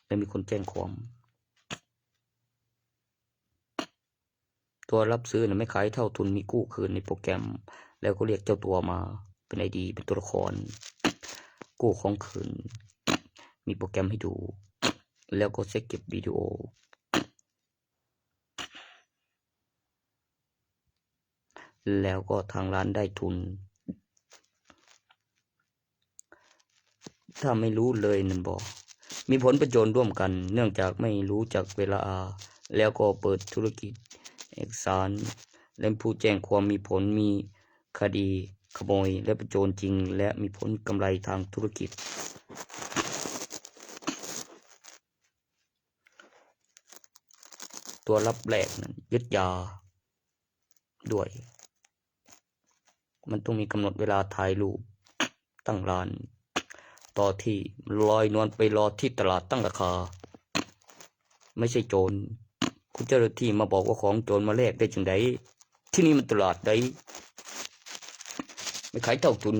ແລະ ມີຄົນແຈ້ງຄວາມ. ຕົວລັບຊື້ນະ ແມ່ນຂາຍເທົ່າທຶນ ມີກູ້ຄືນໃນໂປຣແກຣມ ແລ້ວກໍລຽກເຈົ້າຕົວມາເປັນໄອດີ ເປັນຕົວລະຄອນ ກູ້ຂອງຄືນ ມີໂປຣແກຣມໃຫ້ດູ ແລ້ວກໍເຊັກເກັບວິດີໂອ ແລ້ວກໍທາງຮ້ານໄດ້ທຶນ ຖ້າໄມ່ຮູ້ເລີຍນັ້ນບໍ ມີຜົນປະໂຈນຮ່ວມກັນ ເນື່ອງຈາກໄມ່ຮູ້ຈັກເວລາ ແລ້ວກໍເປີດທຸລະກິດເອກະສານ ແລະ ຜູ້ແຈ້ງຄວາມມີຜົນ ມີຄະດີຂະໂມຍ ແລະ ປະໂຈນຈິງ ແລະ ມີຜົນກຳໄລທາງທຸລະກິດ. ຕົວລັບແລກນັ້ນ ຍຶດຢາດ້ວຍ ມັນຕ້ອງມີກຳນົດເວລາຖ່າຍຮູບຕັ້ງຮ້ານ ຕໍ່ທີ່ລອຍນວນໄປລໍທີ່ຕະຫຼາດຕັ້ງລາຄາ ໄມ່ໃຊ່ໂຈນ ຄຸນເຈົ້າໜ້າທີ່ມາບອກວ່າຂອງໂຈນມາແລກໄດ້ຈັ່ງໃດ? ທີ່ນີ້ມັນຕະຫຼາດໃດ ໄປຂາຍເທົ່າທຶນ